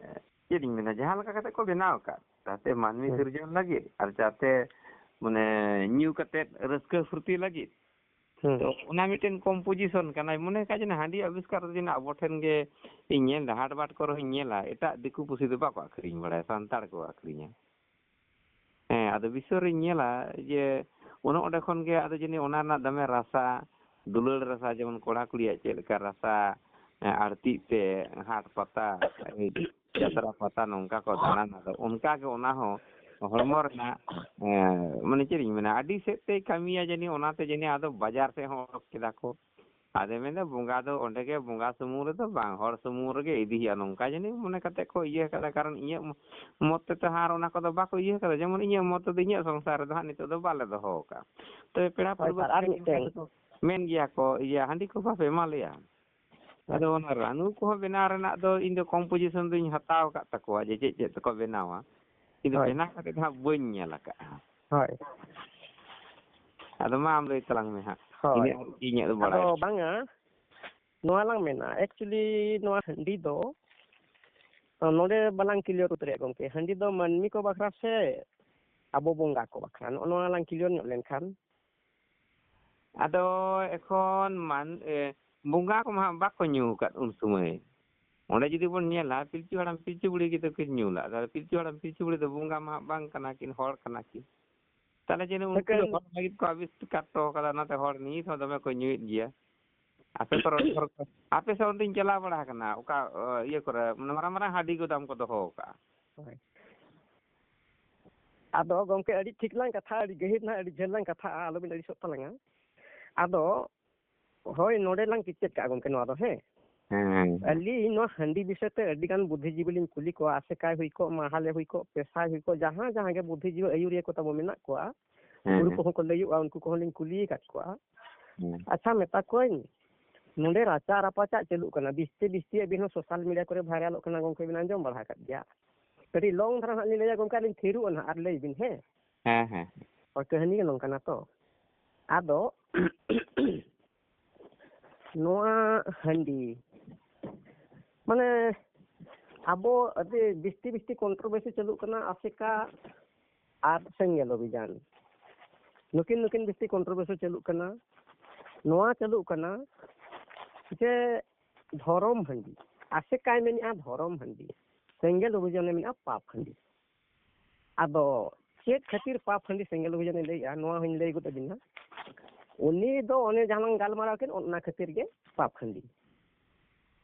ᱮ, ᱪᱮᱫ ᱤᱧ ᱢᱮᱱᱟ, ᱡᱟᱦᱟᱸ ᱞᱮᱠᱟ ᱠᱟᱛᱮ ᱠᱚ ᱵᱮᱱᱟᱣ ᱟᱠᱟᱫ, ᱡᱟᱛᱮ ᱢᱟᱹᱱᱢᱤ ᱦᱩᱸ᱾ ᱥᱤᱨᱡᱚᱱ ᱞᱟᱹᱜᱤᱫ ᱟᱨ ᱡᱟᱛᱮ, ᱢᱟᱱᱮ, ᱧᱩ ᱠᱟᱛᱮ ᱨᱟᱹᱥᱠᱟᱹ ᱯᱷᱩᱨᱛᱤ ᱞᱟᱹᱜᱤᱫ᱾ ᱦᱩᱸ᱾ ᱛᱚ ᱚᱱᱟ ᱢᱤᱫᱴᱮᱱ composition ᱠᱟᱱᱟᱭ, ᱢᱚᱱᱮ ᱠᱟᱜ ᱡᱮ ᱦᱟᱺᱰᱤ ᱟᱵᱤᱥᱠᱟᱨ ᱫᱚ ᱡᱮᱱᱚ ᱟᱵᱚ ᱴᱷᱮᱱ ᱜᱮ ᱤᱧ ᱧᱮᱞ ᱮᱫᱟ, ᱦᱟᱴ ᱵᱟᱴ ᱠᱚᱨᱮ ᱦᱚᱸᱧ ᱧᱮᱞᱟ, ᱮᱴᱟᱜ ᱫᱤᱠᱩ ᱯᱩᱥᱤ ᱫᱚ ᱵᱟᱠᱚ ᱟᱹᱠᱷᱨᱤᱧ ᱵᱟᱲᱟᱭᱟ, ᱥᱟᱱᱛᱟᱲ ᱠᱚ ᱟᱹᱠᱷᱨᱤᱧᱟ᱾ ᱦᱮᱸ, ᱟᱫᱚ ᱵᱤᱥᱚᱭ ᱨᱤᱧ ᱧᱮᱞᱟ ᱡᱮ ᱚᱱᱮ ᱚᱸᱰᱮ ᱠᱷᱚᱱ ᱜᱮ ᱟᱫᱚ ᱡᱟᱹᱱᱤᱡ ᱚᱱᱟ ᱨᱮᱱᱟᱜ ᱫᱚᱢᱮ ᱨᱟᱥᱟ, ᱫᱩᱞᱟᱹᱲ ᱨᱟᱥᱟ, ᱡᱮᱢᱚᱱ ᱠᱚᱲᱟ ᱠᱩᱲᱤᱭᱟᱜ ᱪᱮᱫ ᱞᱮᱠᱟ ᱨᱟᱥᱟ, ᱮᱸ, ᱟᱹᱲᱛᱤᱜ ᱛᱮ ᱦᱟᱴ ᱯᱟᱛᱟ, ᱮᱭ ᱡᱟᱛᱨᱟ ᱯᱟᱛᱟ ᱱᱚᱝᱠᱟ ᱠᱚ ᱫᱟᱬᱟᱱᱟ᱾ ᱟᱫᱚ ᱚᱱᱠᱟ ᱜᱮ ᱚᱱᱟ ᱦᱚᱸ ᱦᱚᱲᱢᱚ ᱨᱮᱱᱟᱜ, ᱮᱸ, ᱢᱟᱱᱮ ᱪᱮᱫ ᱤᱧ ᱢᱮᱱᱟ, ᱟᱹᱰᱤ ᱥᱮᱫ ᱛᱮᱭ ᱠᱟᱹᱢᱤᱭᱟ ᱡᱟᱹᱱᱤᱡ, ᱚᱱᱟᱛᱮ ᱡᱟᱹᱱᱤᱡ ᱟᱫᱚ ᱵᱟᱡᱟᱨ ᱥᱮᱫ ᱦᱚᱸ ᱚᱰᱚᱠ ᱠᱮᱫᱟ ᱠᱚ᱾ ᱟᱫᱚ ᱢᱮᱱᱫᱟ ᱵᱚᱸᱜᱟ ᱫᱚ ᱚᱸᱰᱮ ᱜᱮ ᱵᱚᱸᱜᱟ ᱥᱩᱢᱩᱝ ᱨᱮᱫᱚ ᱵᱟᱝ, ᱦᱚᱲ ᱥᱩᱢᱩᱝ ᱨᱮᱜᱮ ᱤᱫᱤ ᱦᱩᱭᱩᱜᱼᱟ, ᱱᱚᱝᱠᱟ ᱡᱟᱹᱱᱤᱡ ᱢᱚᱱᱮ ᱠᱟᱛᱮ ᱠᱚ ᱤᱭᱟᱹ ᱠᱟᱫᱟ᱾ ᱠᱟᱨᱚᱱ ᱤᱧᱟᱹᱜ ᱢᱚ-, ᱢᱚᱛ ᱛᱮᱫᱚ ᱟᱨ ᱚᱱᱟ ᱠᱚᱫᱚ ᱵᱟᱠᱚ ᱤᱭᱟᱹ ᱠᱟᱫᱟ᱾ ᱡᱮᱢᱚᱱ ᱤᱧᱟᱹᱜ ᱢᱚᱛ ᱛᱮᱫᱚ ᱤᱧᱟᱹᱜ ᱥᱚᱝᱥᱟᱨ ᱨᱮᱫᱚ ᱦᱟᱸᱜ ᱱᱤᱛᱚᱜ ᱫᱚ ᱵᱟᱞᱮ ᱫᱚᱦᱚ ᱟᱠᱟᱫᱼᱟ᱾ ᱛᱚᱵᱮ ᱯᱮᱲᱟ ᱦᱳᱭ, ᱯᱟᱹᱨᱵᱷᱟᱹ ᱥᱟᱨ, ᱟᱨ ᱠᱚᱴᱷᱮᱱ ᱢᱤᱫᱴᱮᱱ᱾ ᱢᱮᱱ ᱜᱮᱭᱟ ᱠᱚ, "ᱤᱭᱟᱹ, ᱦᱟᱺᱰᱤ ᱠᱚ ᱵᱟᱯᱮ ᱮᱢᱟ ᱞᱮᱭᱟ?" ᱦᱳᱭ᱾ ᱟᱫᱚ ᱚᱱᱟ ᱨᱟᱹᱱᱩ ᱠᱚᱦᱚᱸ ᱵᱮᱱᱟᱣ ᱨᱮᱱᱟᱜ ᱫᱚ ᱤᱧ ᱫᱚ composition ᱫᱚᱧ ᱦᱟᱛᱟᱣ ᱟᱠᱟᱫ ᱛᱟᱠᱚᱣᱟ, ᱡᱮ ᱪᱮᱫ ᱪᱮᱫ ᱛᱮᱠᱚ ᱵᱮᱱᱟᱣᱟ᱾ ᱤᱧ ᱫᱚ ᱦᱳᱭ᱾ ᱵᱮᱱᱟᱣ ᱠᱟᱛᱮ ᱫᱚ ᱦᱟᱸᱜ ᱵᱟᱹᱧ ᱧᱮᱞ ᱟᱠᱟᱫᱼᱟ᱾ ᱦᱳᱭ᱾ ᱟᱫᱚ ᱢᱟ ᱟᱢ ᱞᱟᱹᱭ ᱛᱟᱞᱟᱝ ᱢᱮ ᱦᱟᱸᱜ᱾ ᱦᱳᱭ᱾ ᱤᱱᱟᱹᱜ ᱤᱧᱟᱹᱜ ᱫᱚ ᱵᱟᱲᱟᱭ ᱟᱫᱚ ᱵᱟᱹᱱᱩᱜᱼᱟ᱾ ᱵᱟᱝᱟ, ᱱᱚᱣᱟ ᱞᱟᱝ ᱢᱮᱱᱟ, actually ᱱᱚᱣᱟ ᱦᱟᱺᱰᱤ ᱫᱚ, ᱱᱚᱰᱮ ᱵᱟᱞᱟᱝ clear ᱩᱛᱟᱹᱨᱮᱜᱼᱟ ᱜᱚᱢᱠᱮ, ᱦᱟᱺᱰᱤ ᱫᱚ ᱢᱟᱹᱱᱢᱤ ᱠᱚ ᱵᱟᱠᱷᱨᱟ ᱥᱮ ᱟᱵᱚ ᱵᱚᱸᱜᱟ ᱠᱚ ᱵᱟᱠᱷᱨᱟ? ᱱᱚᱜᱼᱚ ᱱᱚᱣᱟ ᱞᱟᱝ clear ᱧᱚᱜ ᱞᱮᱱᱠᱷᱟᱱ᱾ ᱟᱫᱚ ᱮᱠᱷᱚᱱ ᱢᱟᱱ-, ᱮ, ᱵᱚᱸᱜᱟ ᱠᱚᱢᱟ ᱦᱟᱸᱜ ᱵᱟᱠᱚ ᱧᱩ ᱟᱠᱟᱫ ᱩᱱ ᱥᱚᱢᱚᱭ᱾ ᱚᱸᱰᱮ ᱡᱩᱫᱤ ᱵᱚᱱ ᱧᱮᱞᱟ, ᱯᱤᱞᱪᱩ ᱦᱟᱲᱟᱢ ᱯᱤᱞᱪᱩ ᱵᱩᱲᱦᱤ ᱜᱮᱛᱚ ᱠᱤᱱ ᱧᱩ ᱞᱟᱜ᱾ ᱛᱟᱦᱞᱮ ᱯᱤᱞᱪᱩ ᱦᱟᱲᱟᱢ ᱯᱤᱞᱪᱩ ᱵᱩᱲᱦᱤ ᱫᱚ ᱵᱚᱸᱜᱟ ᱢᱟ ᱦᱟᱸᱜ ᱵᱟᱝ ᱠᱟᱱᱟ ᱠᱤᱱ, ᱦᱚᱲ ᱠᱟᱱᱟ ᱠᱤᱱ᱾ ᱛᱟᱦᱞᱮ ᱡᱮᱱᱚ ᱩᱱᱠᱤᱱ ᱫᱚ ᱦᱚᱲ ᱞᱟᱹᱜᱤᱫ ᱠᱚ ᱟᱵᱤᱥᱠᱟᱨ ᱦᱚᱴᱚ ᱠᱟᱫᱟ, ᱚᱱᱟᱛᱮ ᱦᱚᱲ ᱱᱤᱛ ᱦᱚᱸ ᱫᱚᱢᱮ ᱠᱚ ᱧᱩᱭᱮᱫ ᱜᱮᱭᱟ᱾ ᱟᱯᱮ ᱠᱚᱨᱮ ᱦᱚᱲ ᱠᱚ, ᱟᱯᱮ ᱥᱮᱫ ᱚᱱᱛᱮᱧ ᱪᱟᱞᱟᱣ ᱵᱟᱲᱟ ᱟᱠᱟᱱᱟ, ᱚᱠᱟ, ᱚ, ᱤᱭᱟᱹ ᱠᱚᱨᱮ, ᱢᱟᱱᱮ, ᱢᱟᱨᱟᱝ ᱢᱟᱨᱟᱝ ᱦᱟᱺᱰᱤ ᱜᱚᱫᱟᱢ ᱠᱚ ᱫᱚᱦᱚ ᱟᱠᱟᱫᱼᱟ᱾ ᱦᱳᱭ᱾ ᱟᱫᱚ ᱜᱚᱢᱠᱮ, ᱟᱹᱰᱤ ᱴᱷᱤᱠ ᱞᱟᱝ ᱠᱟᱛᱷᱟ, ᱟᱹᱰᱤ ᱜᱟᱹᱦᱤᱨ ᱱᱟᱦᱟᱜ, ᱟᱹᱰᱤ ᱡᱷᱟᱹᱞ ᱞᱟᱝ ᱠᱟᱛᱷᱟᱜᱼᱟ, ᱟᱞᱚᱵᱤᱱ ᱟᱹᱲᱤᱥᱚᱜ ᱛᱟᱞᱟᱝᱟ᱾ ᱟᱫᱚ ᱦᱳᱭ, ᱱᱚᱰᱮ ᱞᱟᱝ ᱠᱮᱪᱮᱫ ᱠᱟᱜᱼᱟ ᱜᱚᱢᱠᱮ ᱱᱚᱣᱟ ᱫᱚ, ᱦᱮᱸ᱾ ᱦᱮᱸ᱾ ᱟᱹᱞᱤᱧ ᱱᱚᱣᱟ ᱦᱟᱺᱰᱤ ᱵᱤᱥᱚᱭ ᱛᱮ ᱟᱹᱰᱤ ᱜᱟᱱ ᱵᱩᱫᱽᱫᱷᱤᱡᱤᱵᱤ ᱞᱤᱧ ᱠᱩᱞᱤ ᱠᱚᱣᱟ, ᱟᱥᱮᱠᱟᱭ ᱦᱩᱭ ᱠᱚᱜ, ᱢᱟᱦᱟᱞᱮ ᱦᱩᱭ ᱠᱚᱜ, ᱯᱮᱥᱟᱭ ᱦᱩᱭ ᱠᱚᱜ, ᱡᱟᱦᱟᱸ ᱡᱟᱦᱟᱸ ᱜᱮ ᱵᱩᱫᱽᱫᱷᱤᱡᱤᱵᱤ ᱟᱹᱭᱩᱨᱤᱭᱟᱹ ᱠᱚ ᱛᱟᱵᱚ ᱢᱮᱱᱟᱜ ᱠᱚᱣᱟ, ᱦᱮᱸ, ᱩᱱᱠᱩ ᱦᱮᱸ᱾ ᱠᱚᱦᱚᱸ ᱠᱚ ᱞᱟᱹᱭᱚᱜᱼᱟ, ᱩᱱᱠᱩ ᱠᱚᱦᱚᱸ ᱞᱤᱧ ᱠᱩᱞᱤ ᱟᱠᱟᱫ ᱠᱚᱣᱟ᱾ ᱦᱮᱸ᱾ ᱟᱪᱪᱷᱟ, ᱢᱮᱛᱟ ᱠᱚᱣᱟᱧ, ᱱᱚᱰᱮ ᱨᱟᱪᱟ ᱨᱟᱯᱟᱪᱟᱜ ᱪᱟᱹᱞᱩᱜ ᱠᱟᱱᱟ, ᱵᱤᱥᱛᱤ ᱵᱤᱥᱛᱤ ᱟᱹᱵᱤᱱ ᱦᱚᱸ ᱥᱳᱥᱟᱞ ᱢᱤᱰᱤᱭᱟ ᱠᱚᱨᱮ ᱵᱷᱟᱭᱨᱟᱞᱚᱜ ᱠᱟᱱᱟ ᱜᱚᱢᱠᱮ, ᱵᱤᱱ ᱟᱸᱡᱚᱢ ᱵᱟᱲᱟ ᱟᱠᱟᱫ ᱜᱮᱭᱟ᱾ ᱠᱟᱹᱴᱤᱡ ᱞᱚᱝ ᱫᱷᱟᱨᱟ ᱦᱟᱸᱜ ᱞᱤᱧ ᱞᱟᱹᱭᱟ ᱜᱚᱢᱠᱮ, ᱟᱨ ᱞᱤᱧ ᱛᱷᱤᱨᱚᱜᱼᱟ ᱱᱟᱦᱟᱜ, ᱟᱨ ᱞᱟᱹᱭ ᱵᱤᱱ, ᱦᱮᱸ᱾ ᱦᱮᱸ, ᱦᱮᱸ᱾ ᱦᱳᱭ, ᱠᱟᱹᱦᱱᱤ ᱜᱮ ᱱᱚᱝᱠᱟᱱᱟ ᱛᱚ᱾ ᱟᱫᱚ ᱱᱚᱣᱟ ᱦᱟᱺᱰᱤ, ᱢᱟᱱᱮ, ᱟᱵᱚ ᱟᱹᱰᱤ ᱵᱤᱥᱛᱤ ᱵᱤᱥᱛᱤ ᱠᱚᱱᱴᱨᱳᱵᱷᱟᱨᱥᱤ ᱪᱟᱹᱞᱩᱜ ᱠᱟᱱᱟ ᱟᱥᱮᱠᱟ ᱟᱨ ᱥᱮᱸᱜᱮᱞ ᱚᱵᱷᱤᱡᱟᱱ᱾ ᱱᱩᱠᱤᱱ ᱱᱩᱠᱤᱱ ᱵᱤᱥᱛᱤ ᱠᱚᱱᱴᱨᱳᱵᱷᱟᱨᱥᱤ ᱪᱟᱹᱞᱩᱜ ᱠᱟᱱᱟ᱾ ᱱᱚᱣᱟ ᱪᱟᱹᱞᱩᱜ ᱠᱟᱱᱟ ᱡᱮ ᱫᱷᱚᱨᱚᱢ ᱦᱟᱺᱰᱤ, ᱟᱥᱮᱠᱟᱭ ᱢᱮᱱᱮᱫᱼᱟ ᱫᱷᱚᱨᱚᱢ ᱦᱟᱺᱰᱤ, ᱥᱮᱸᱜᱮᱞ ᱚᱵᱷᱤᱡᱟᱱᱮ ᱢᱮᱱᱮᱫᱼᱟ ᱯᱟᱯ ᱦᱟᱺᱰᱤ᱾ ᱟᱫᱚ ᱪᱮᱫ ᱠᱷᱟᱹᱛᱤᱨ ᱯᱟᱯ ᱦᱟᱺᱰᱤ ᱥᱮᱸᱜᱮᱞ ᱚᱵᱷᱤᱡᱟᱱᱮ ᱞᱟᱹᱭᱮᱫᱼᱟ, ᱱᱚᱣᱟ ᱦᱚᱧ ᱞᱟᱹᱭ ᱜᱚᱫ ᱟᱹᱵᱤᱱᱟ᱾ ᱩᱱᱤ ᱫᱚ ᱚᱱᱮ ᱡᱟᱦᱟᱸ ᱞᱟᱝ ᱜᱟᱞᱢᱟᱨᱟᱣ ᱠᱮᱫ, ᱚᱱᱟ ᱠᱷᱟᱹᱛᱤᱨ ᱜᱮ ᱯᱟᱯ ᱦᱟᱺᱰᱤ᱾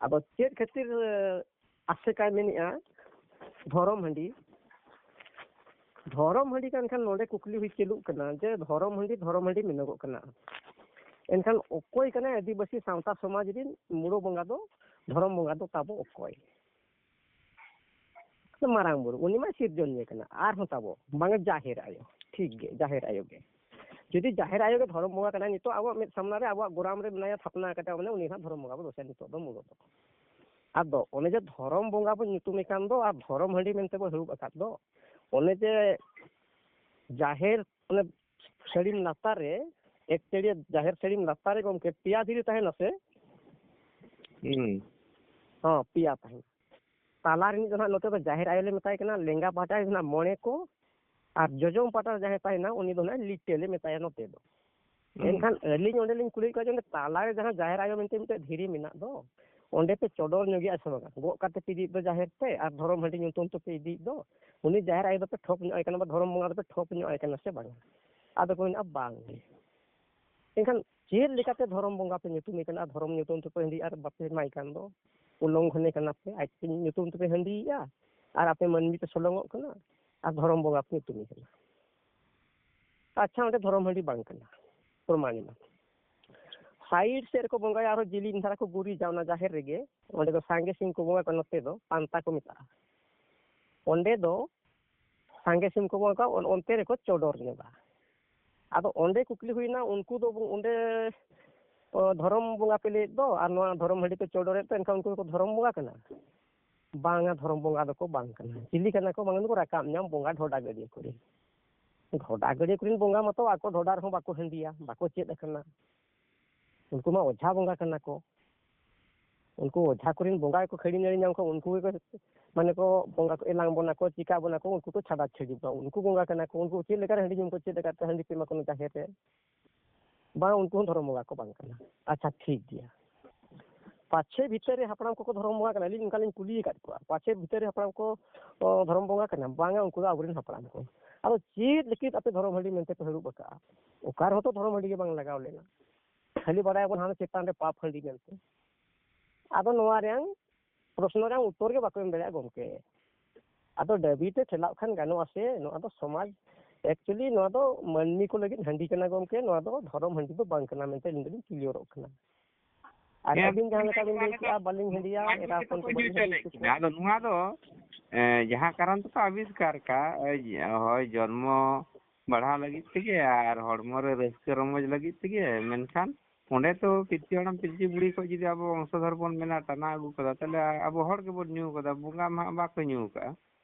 ᱟᱫᱚ ᱪᱮᱫ ᱠᱷᱟᱹᱛᱤᱨ, ᱮ, ᱟᱥᱮᱠᱟᱭ ᱢᱮᱱᱮᱫᱼᱟ ᱫᱷᱚᱨᱚᱢ ᱦᱟᱺᱰᱤ? ᱫᱷᱚᱨᱚᱢ ᱦᱟᱺᱰᱤ ᱠᱟᱱ ᱠᱷᱟᱱ ᱱᱚᱰᱮ ᱠᱩᱠᱞᱤ ᱦᱩᱭ ᱪᱟᱹᱞᱩᱜ ᱠᱟᱱᱟ ᱡᱮ ᱫᱷᱚᱨᱚᱢ ᱦᱟᱺᱰᱤ, ᱫᱷᱚᱨᱚᱢ ᱦᱟᱺᱰᱤ ᱢᱮᱱᱚᱜᱚᱜ ᱠᱟᱱᱟ᱾ ᱮᱱᱠᱷᱟᱱ ᱚᱠᱚᱭ ᱠᱟᱱᱟᱭ ᱟᱹᱫᱤᱵᱟᱹᱥᱤ ᱥᱟᱶᱛᱟ ᱥᱚᱢᱟᱡᱽ ᱨᱤᱱ ᱢᱩᱲᱚ ᱵᱚᱸᱜᱟ ᱫᱚ, ᱫᱷᱚᱨᱚᱢ ᱵᱚᱸᱜᱟ ᱫᱚ ᱛᱟᱵᱚ ᱚᱠᱚᱭ? ᱢᱟᱨᱟᱝ ᱵᱩᱨᱩ, ᱩᱱᱤ ᱢᱟ ᱥᱤᱨᱡᱚᱱᱤᱭᱟᱹ ᱠᱟᱱᱟ᱾ ᱟᱨᱦᱚᱸ ᱛᱟᱵᱚ ᱵᱟᱝᱟ ᱡᱟᱦᱮᱨ ᱟᱭᱳ, ᱴᱷᱤᱠ ᱜᱮ, ᱡᱟᱦᱮᱨ ᱟᱭᱳ ᱜᱮ᱾ ᱡᱩᱫᱤ ᱡᱟᱦᱮᱨ ᱟᱭᱳ ᱜᱮ ᱫᱷᱚᱨᱚᱢ ᱵᱚᱸᱜᱟ ᱠᱟᱱᱟᱭ, ᱱᱤᱛᱚᱜ ᱟᱵᱚᱣᱟᱜ ᱢᱮᱫ ᱥᱟᱢᱱᱟ ᱨᱮ ᱟᱵᱚᱣᱟᱜ ᱜᱚᱨᱟᱢ ᱨᱮ ᱢᱮᱱᱟᱭᱟ, ᱛᱷᱟᱯᱱᱟ ᱟᱠᱟᱫᱟ, ᱢᱟᱱᱮ ᱩᱱᱤ ᱦᱟᱸᱜ ᱫᱷᱚᱨᱚᱢ ᱵᱚᱸᱜᱟ ᱵᱚ ᱫᱚᱥᱮ ᱱᱤᱛᱚᱜ ᱫᱚ ᱢᱩᱲᱚ ᱫᱚ᱾ ᱟᱫᱚ ᱚᱱᱮ ᱡᱮ ᱫᱷᱚᱨᱚᱢ ᱵᱚᱸᱜᱟ ᱵᱚ ᱧᱩᱛᱩᱢᱮ ᱠᱟᱱ ᱫᱚ ᱟᱨ ᱫᱷᱚᱨᱚᱢ ᱦᱟᱺᱰᱤ ᱢᱮᱱᱛᱮ ᱵᱚ ᱦᱟᱹᱨᱩᱵ ᱟᱠᱟᱫ ᱫᱚ, ᱚᱱᱮ ᱡᱮ ᱡᱟᱦᱮᱨ, ᱚᱱᱮ ᱥᱟᱹᱲᱤᱢ ᱞᱟᱛᱟᱨ ᱨᱮ, ᱮᱠ ᱪᱟᱹᱲᱤᱭᱟᱹ ᱡᱟᱦᱮᱨ ᱥᱟᱹᱲᱤᱢ ᱞᱟᱛᱟᱨ ᱨᱮ ᱜᱚᱢᱠᱮ ᱯᱮᱭᱟ ᱫᱷᱤᱨᱤ ᱛᱟᱦᱮᱱᱟ ᱥᱮ? ᱦᱩᱸ᱾ ᱦᱚᱸ, ᱯᱮᱭᱟ ᱛᱟᱦᱮᱱᱟ᱾ ᱛᱟᱞᱟ ᱨᱤᱱᱤᱡ ᱫᱚ ᱱᱟᱦᱟᱜ ᱱᱚᱛᱮ ᱫᱚ ᱡᱟᱦᱮᱨ ᱟᱭᱳ ᱞᱮ ᱢᱮᱛᱟᱭ ᱠᱟᱱᱟ, ᱞᱮᱸᱜᱟ ᱯᱟᱦᱴᱟ ᱨᱮ ᱱᱟᱦᱟᱜ ᱢᱚᱬᱮ ᱠᱚ, ᱟᱨ ᱡᱚᱡᱚᱢ ᱯᱟᱦᱴᱟ ᱨᱮ ᱡᱟᱦᱟᱸᱭ ᱛᱟᱦᱮᱱᱟ, ᱩᱱᱤ ᱫᱚ ᱱᱟᱦᱟᱜ ᱞᱤᱴᱟᱹ ᱞᱮ ᱢᱮᱛᱟᱭᱟ ᱱᱚᱛᱮ ᱫᱚ᱾ ᱦᱩᱸ᱾ ᱮᱱᱠᱷᱟᱱ ᱟᱹᱞᱤᱧ ᱚᱸᱰᱮ ᱞᱤᱧ ᱠᱩᱞᱤᱭᱮᱫ ᱠᱚᱣᱟ ᱡᱮ ᱚᱸᱰᱮ ᱛᱟᱞᱟ ᱨᱮ ᱡᱟᱦᱟᱸ ᱡᱟᱦᱮᱨ ᱟᱭᱳ ᱢᱮᱱᱛᱮ ᱢᱤᱫᱴᱮᱡ ᱫᱷᱤᱨᱤ ᱢᱮᱱᱟᱜ ᱫᱚ, ᱚᱸᱰᱮ ᱯᱮ ᱪᱚᱰᱚᱨ ᱧᱚᱜᱮᱜᱼᱟ ᱥᱮ ᱵᱟᱝᱟ? ᱜᱚᱜ ᱠᱟᱛᱮ ᱯᱮ ᱤᱫᱤᱭᱮᱫ ᱫᱚ ᱡᱟᱦᱮᱨ ᱛᱮ ᱟᱨ ᱫᱷᱚᱨᱚᱢ ᱦᱟᱺᱰᱤ ᱧᱩᱛᱩᱢ ᱛᱮᱯᱮ ᱤᱫᱤᱭᱮᱫ ᱫᱚ, ᱩᱱᱤ ᱡᱟᱦᱮᱨ ᱟᱭᱳ ᱫᱚᱯᱮ ᱴᱷᱚᱯ ᱧᱚᱜ ᱟᱭ ᱠᱟᱱᱟ ᱵᱟ ᱫᱷᱚᱨᱚᱢ ᱵᱚᱸᱜᱟ ᱫᱚᱯᱮ ᱴᱷᱚᱯ ᱧᱚᱜ ᱟᱭ ᱠᱟᱱᱟ ᱥᱮ ᱵᱟᱝᱟ? ᱟᱫᱚ ᱠᱚ ᱢᱮᱱᱟ, "ᱵᱟᱝ ᱜᱮ᱾" ᱮᱱᱠᱷᱟᱱ ᱪᱮᱫ ᱞᱮᱠᱟᱛᱮ ᱫᱷᱚᱨᱚᱢ ᱵᱚᱸᱜᱟ ᱯᱮ ᱧᱩᱛᱩᱢᱮ ᱠᱟᱱᱟ? ᱫᱷᱚᱨᱚᱢ ᱧᱩᱛᱩᱢ ᱛᱮᱯᱮ ᱦᱟᱺᱰᱤ ᱟᱨ ᱵᱟᱯᱮ ᱮᱢᱟᱭ ᱠᱟᱱ ᱫᱚ, ᱩᱞᱚᱝᱜᱷᱚᱱᱮ ᱠᱟᱱᱟ ᱯᱮ᱾ ᱟᱡ ᱧᱩᱛᱩᱢ ᱛᱮᱯᱮ ᱦᱟᱺᱰᱤᱭᱮᱜᱼᱟ ᱟᱨ ᱟᱯᱮ ᱢᱟᱹᱱᱢᱤ ᱯᱮ ᱥᱚᱞᱚᱝᱚᱜ ᱠᱟᱱᱟ ᱟᱨ ᱫᱷᱚᱨᱚᱢ ᱵᱚᱸᱜᱟ ᱯᱮ ᱧᱩᱛᱩᱢᱮ ᱠᱟᱱᱟ᱾ ᱟᱪᱪᱷᱟ, ᱚᱸᱰᱮ ᱫᱷᱚᱨᱚᱢ ᱦᱟᱺᱰᱤ ᱵᱟᱝ ᱠᱟᱱᱟ, ᱯᱨᱚᱢᱟᱱ ᱮᱱᱟ᱾ ᱥᱟᱭᱤᱰ ᱥᱮᱫ ᱨᱮᱠᱚ ᱵᱚᱸᱜᱟᱭᱟ, ᱟᱨᱦᱚᱸ ᱡᱤᱞᱤᱧ ᱫᱷᱟᱨᱟ ᱠᱚ ᱜᱩᱨᱤᱡᱟ ᱚᱱᱟ ᱡᱟᱦᱮᱨ ᱨᱮᱜᱮ, ᱚᱸᱰᱮ ᱫᱚ ᱥᱟᱸᱜᱮ ᱥᱤᱢ ᱠᱚ ᱵᱚᱸᱜᱟ ᱠᱚᱣᱟ, ᱱᱚᱛᱮ ᱫᱚ ᱯᱟᱱᱛᱟ ᱠᱚ ᱢᱮᱛᱟᱜᱼᱟ᱾ ᱚᱸᱰᱮ ᱫᱚ ᱥᱟᱸᱜᱮ ᱥᱤᱢ ᱠᱚ ᱵᱚᱸᱜᱟ ᱠᱚᱣᱟ, ᱚᱱ-, ᱚᱱᱛᱮ ᱨᱮᱠᱚ ᱪᱚᱰᱚᱨ ᱧᱚᱜᱟ᱾ ᱟᱫᱚ ᱚᱸᱰᱮ ᱠᱩᱠᱞᱤ ᱦᱩᱭᱱᱟ, ᱩᱱᱠᱩ ᱫᱚ ᱚᱸᱰᱮ, ᱚ, ᱫᱷᱚᱨᱚᱢ ᱵᱚᱸᱜᱟ ᱯᱮ ᱞᱟᱹᱭᱮᱫ ᱫᱚ, ᱟᱨ ᱱᱚᱣᱟ ᱫᱷᱚᱨᱚᱢ ᱦᱟᱺᱰᱤ ᱯᱮ ᱪᱚᱰᱚᱨᱮᱫ ᱫᱚ, ᱮᱱᱠᱷᱟᱱ ᱩᱱᱠᱩ ᱫᱚᱠᱚ ᱫᱷᱚᱨᱚᱢ ᱵᱚᱸᱜᱟ ᱠᱟᱱᱟ? ᱵᱟᱝᱟ, ᱫᱷᱚᱨᱚᱢ ᱵᱚᱸᱜᱟ ᱫᱚᱠᱚ ᱵᱟᱝ ᱠᱟᱱᱟ᱾ ᱪᱤᱞᱤ ᱠᱟᱱᱟ ᱠᱚ? ᱵᱟᱝᱟ, ᱱᱩᱠᱩ ᱨᱟᱠᱟᱵ ᱧᱟᱢ ᱵᱚᱸᱜᱟ, ᱰᱷᱚᱰᱟ ᱜᱟᱹᱰᱭᱟᱹ ᱠᱚᱨᱮ᱾ ᱰᱷᱚᱰᱟ ᱜᱟᱹᱰᱭᱟᱹ ᱠᱚᱨᱮᱱ ᱵᱚᱸᱜᱟ ᱢᱟᱛᱚ ᱟᱠᱚ ᱰᱷᱚᱰᱟ ᱨᱮᱦᱚᱸ ᱵᱟᱠᱚ ᱦᱟᱺᱰᱤᱭᱟ, ᱵᱟᱠᱚ ᱪᱮᱫ ᱟᱠᱟᱱᱟ᱾ ᱩᱱᱠᱩ ᱢᱟ ᱚᱡᱷᱟ ᱵᱚᱸᱜᱟ ᱠᱟᱱᱟ ᱠᱚ᱾ ᱩᱱᱠᱩ ᱚᱡᱷᱟ ᱠᱚᱨᱮᱱ ᱵᱚᱸᱜᱟ ᱜᱮᱠᱚ ᱠᱷᱟᱹᱲᱤ ᱧᱟᱹᱲᱤ ᱧᱟᱢ ᱠᱚᱣᱟ, ᱩᱱᱠᱩ ᱜᱮᱠᱚ, ᱢᱟᱱᱮ ᱠᱚ ᱵᱚᱸᱜᱟ ᱠᱚ ᱮᱞᱟᱝ ᱵᱚᱱᱟ ᱠᱚ, ᱪᱤᱠᱟ ᱵᱚᱱᱟ ᱠᱚ, ᱩᱱᱠᱩ ᱠᱚ ᱪᱷᱟᱰᱟ ᱪᱷᱟᱹᱲᱤ ᱠᱚᱣᱟ᱾ ᱩᱱᱠᱩ ᱵᱚᱸᱜᱟ ᱠᱟᱱᱟ ᱠᱚ, ᱩᱱᱠᱩ ᱪᱮᱫ ᱞᱮᱠᱟᱨᱮ ᱦᱟᱺᱰᱤ ᱧᱩ ᱠᱚ ᱪᱮᱫ ᱟᱠᱟᱫ ᱛᱮ ᱦᱟᱺᱰᱤ ᱯᱮ ᱮᱢᱟ ᱠᱚ ᱠᱟᱱᱟ ᱡᱟᱦᱮᱨ ᱨᱮ? ᱵᱟᱝ, ᱩᱱᱠᱩ ᱦᱚᱸ ᱫᱷᱚᱨᱚᱢ ᱵᱚᱸᱜᱟ ᱠᱚ ᱵᱟᱝ ᱠᱟᱱᱟ᱾ ᱟᱪᱪᱷᱟ, ᱴᱷᱤᱠ ᱜᱮᱭᱟ᱾ ᱯᱟᱪᱷᱮ ᱵᱷᱤᱛᱟᱹᱨ ᱨᱮ ᱦᱟᱯᱲᱟᱢ ᱠᱚᱠᱚ ᱫᱷᱚᱨᱚᱢ ᱵᱚᱸᱜᱟ ᱠᱟᱱᱟ? ᱟᱹᱞᱤᱧ ᱚᱱᱠᱟ ᱞᱤᱧ ᱠᱩᱞᱤ ᱟᱠᱟᱫ ᱠᱚᱣᱟ, ᱯᱟᱪᱷᱮ ᱵᱷᱤᱛᱟᱹᱨ ᱨᱮ ᱦᱟᱯᱲᱟᱢ ᱠᱚ, ᱚ, ᱫᱷᱚᱨᱚᱢ ᱵᱚᱸᱜᱟ ᱠᱟᱱᱟ? ᱵᱟᱝᱟ, ᱩᱱᱠᱩ ᱫᱚ ᱟᱵᱚᱨᱮᱱ ᱦᱟᱯᱲᱟᱢ ᱠᱚ᱾ ᱟᱫᱚ ᱪᱮᱫ ᱞᱟᱹᱜᱤᱫ ᱟᱯᱮ ᱫᱷᱚᱨᱚᱢ ᱦᱟᱺᱰᱤ ᱢᱮᱱᱛᱮ ᱯᱮ ᱦᱟᱹᱨᱩᱵ ᱟᱠᱟᱜᱼᱟ? ᱚᱠᱟ ᱨᱮᱦᱚᱸ ᱛᱚ ᱫᱷᱚᱨᱚᱢ ᱦᱟᱺᱰᱤ ᱜᱮ ᱵᱟᱝ ᱞᱟᱜᱟᱣ ᱞᱮᱱᱟ᱾ ᱠᱷᱟᱹᱞᱤ ᱵᱟᱲᱟᱭᱟᱵᱚᱱ ᱦᱟᱱᱟ ᱪᱮᱛᱟᱱ ᱨᱮ ᱯᱟᱯ ᱦᱟᱺᱰᱤ ᱢᱮᱱᱛᱮ᱾ ᱟᱫᱚ ᱱᱚᱣᱟ ᱨᱮᱭᱟᱝ ᱯᱨᱚᱥᱱᱚ ᱨᱮᱭᱟᱝ ᱩᱛᱛᱚᱨ ᱜᱮ ᱵᱟᱠᱚ ᱮᱢ ᱫᱟᱲᱮᱭᱟᱜᱼᱟ ᱜᱚᱢᱠᱮ᱾ ᱟᱫᱚ ᱫᱟᱹᱵᱤ ᱛᱮ ᱴᱷᱮᱞᱟᱣ ᱠᱷᱟᱱ ᱜᱟᱱᱚᱜᱼᱟ ᱥᱮ? ᱱᱚᱣᱟ ᱫᱚ ᱥᱚᱢᱟᱡᱽ, actually ᱱᱚᱣᱟ ᱫᱚ ᱢᱟᱹᱱᱢᱤ ᱠᱚ ᱞᱟᱹᱜᱤᱫ ᱦᱟᱺᱰᱤ ᱠᱟᱱᱟ ᱜᱚᱢᱠᱮ, ᱱᱚᱣᱟ ᱫᱚ ᱫᱷᱚᱨᱚᱢ ᱦᱟᱺᱰᱤ ᱫᱚ ᱵᱟᱝ ᱠᱟᱱᱟ ᱢᱮᱱᱛᱮ ᱟᱹᱞᱤᱧ ᱫᱚᱞᱤᱧ ᱠᱞᱤᱭᱟᱨᱚᱜ ᱠᱟᱱᱟ᱾ ᱟᱨ ᱦᱮᱸ, ᱟᱹᱵᱤᱱ ᱡᱟᱦᱟᱸ ᱞᱮᱠᱟ ᱵᱤᱱ ᱞᱟᱹᱭ ᱠᱮᱜᱼᱟ, ᱵᱟᱹᱞᱤᱧ ᱦᱟᱺᱰᱤᱭᱟ, ᱢᱟᱹᱱᱢᱤ ᱮᱨᱟ ᱛᱮᱠᱚ ᱦᱚᱯᱚᱱ ᱠᱚ ᱠᱚ ᱵᱟᱹᱞᱤᱧ ᱧᱩ ᱦᱚᱪᱚ ᱦᱟᱺᱰᱤ ᱞᱮᱫ ᱦᱚᱪᱚ ᱠᱤᱱᱟ᱾ ᱠᱚᱣᱟ᱾ ᱟᱫᱚ ᱱᱚᱣᱟ ᱫᱚ, ᱮ, ᱡᱟᱦᱟᱸ ᱠᱟᱨᱚᱱ ᱛᱮᱠᱚ ᱟᱵᱤᱥᱠᱟᱨ ᱠᱟᱜ, ᱳᱭ, ᱦᱳᱭ, ᱡᱚᱱᱢᱚ ᱵᱟᱲᱦᱟᱣ ᱞᱟᱹᱜᱤᱫ ᱛᱮᱜᱮ ᱟᱨ ᱦᱚᱲᱢᱚ ᱨᱮ ᱨᱟᱹᱥᱠᱟᱹ ᱨᱚᱢᱚᱡᱽ ᱞᱟᱹᱜᱤᱫ ᱛᱮᱜᱮ, ᱢᱮᱱᱠᱷᱟᱱ ᱚᱸᱰᱮ ᱛᱚ ᱯᱤᱞᱪᱩ ᱦᱟᱲᱟᱢ ᱯᱤᱞᱪᱩ ᱵᱩᱲᱦᱤ ᱠᱷᱚᱱ ᱡᱩᱫᱤ ᱟᱵᱚ ᱵᱚᱝᱥᱚᱫᱷᱚᱨ ᱵᱚᱱ ᱢᱮᱱᱟ, ᱴᱟᱱᱟ ᱟᱹᱜᱩ ᱠᱟᱫᱟ, ᱛᱟᱦᱞᱮ ᱟᱵᱚ ᱦᱚᱲ ᱜᱮᱵᱚᱱ ᱧᱩ ᱠᱟᱫᱟ, ᱵᱚᱸᱜᱟ ᱢᱟ ᱵᱟᱠᱚ ᱧᱩ ᱠᱟᱜᱼᱟ᱾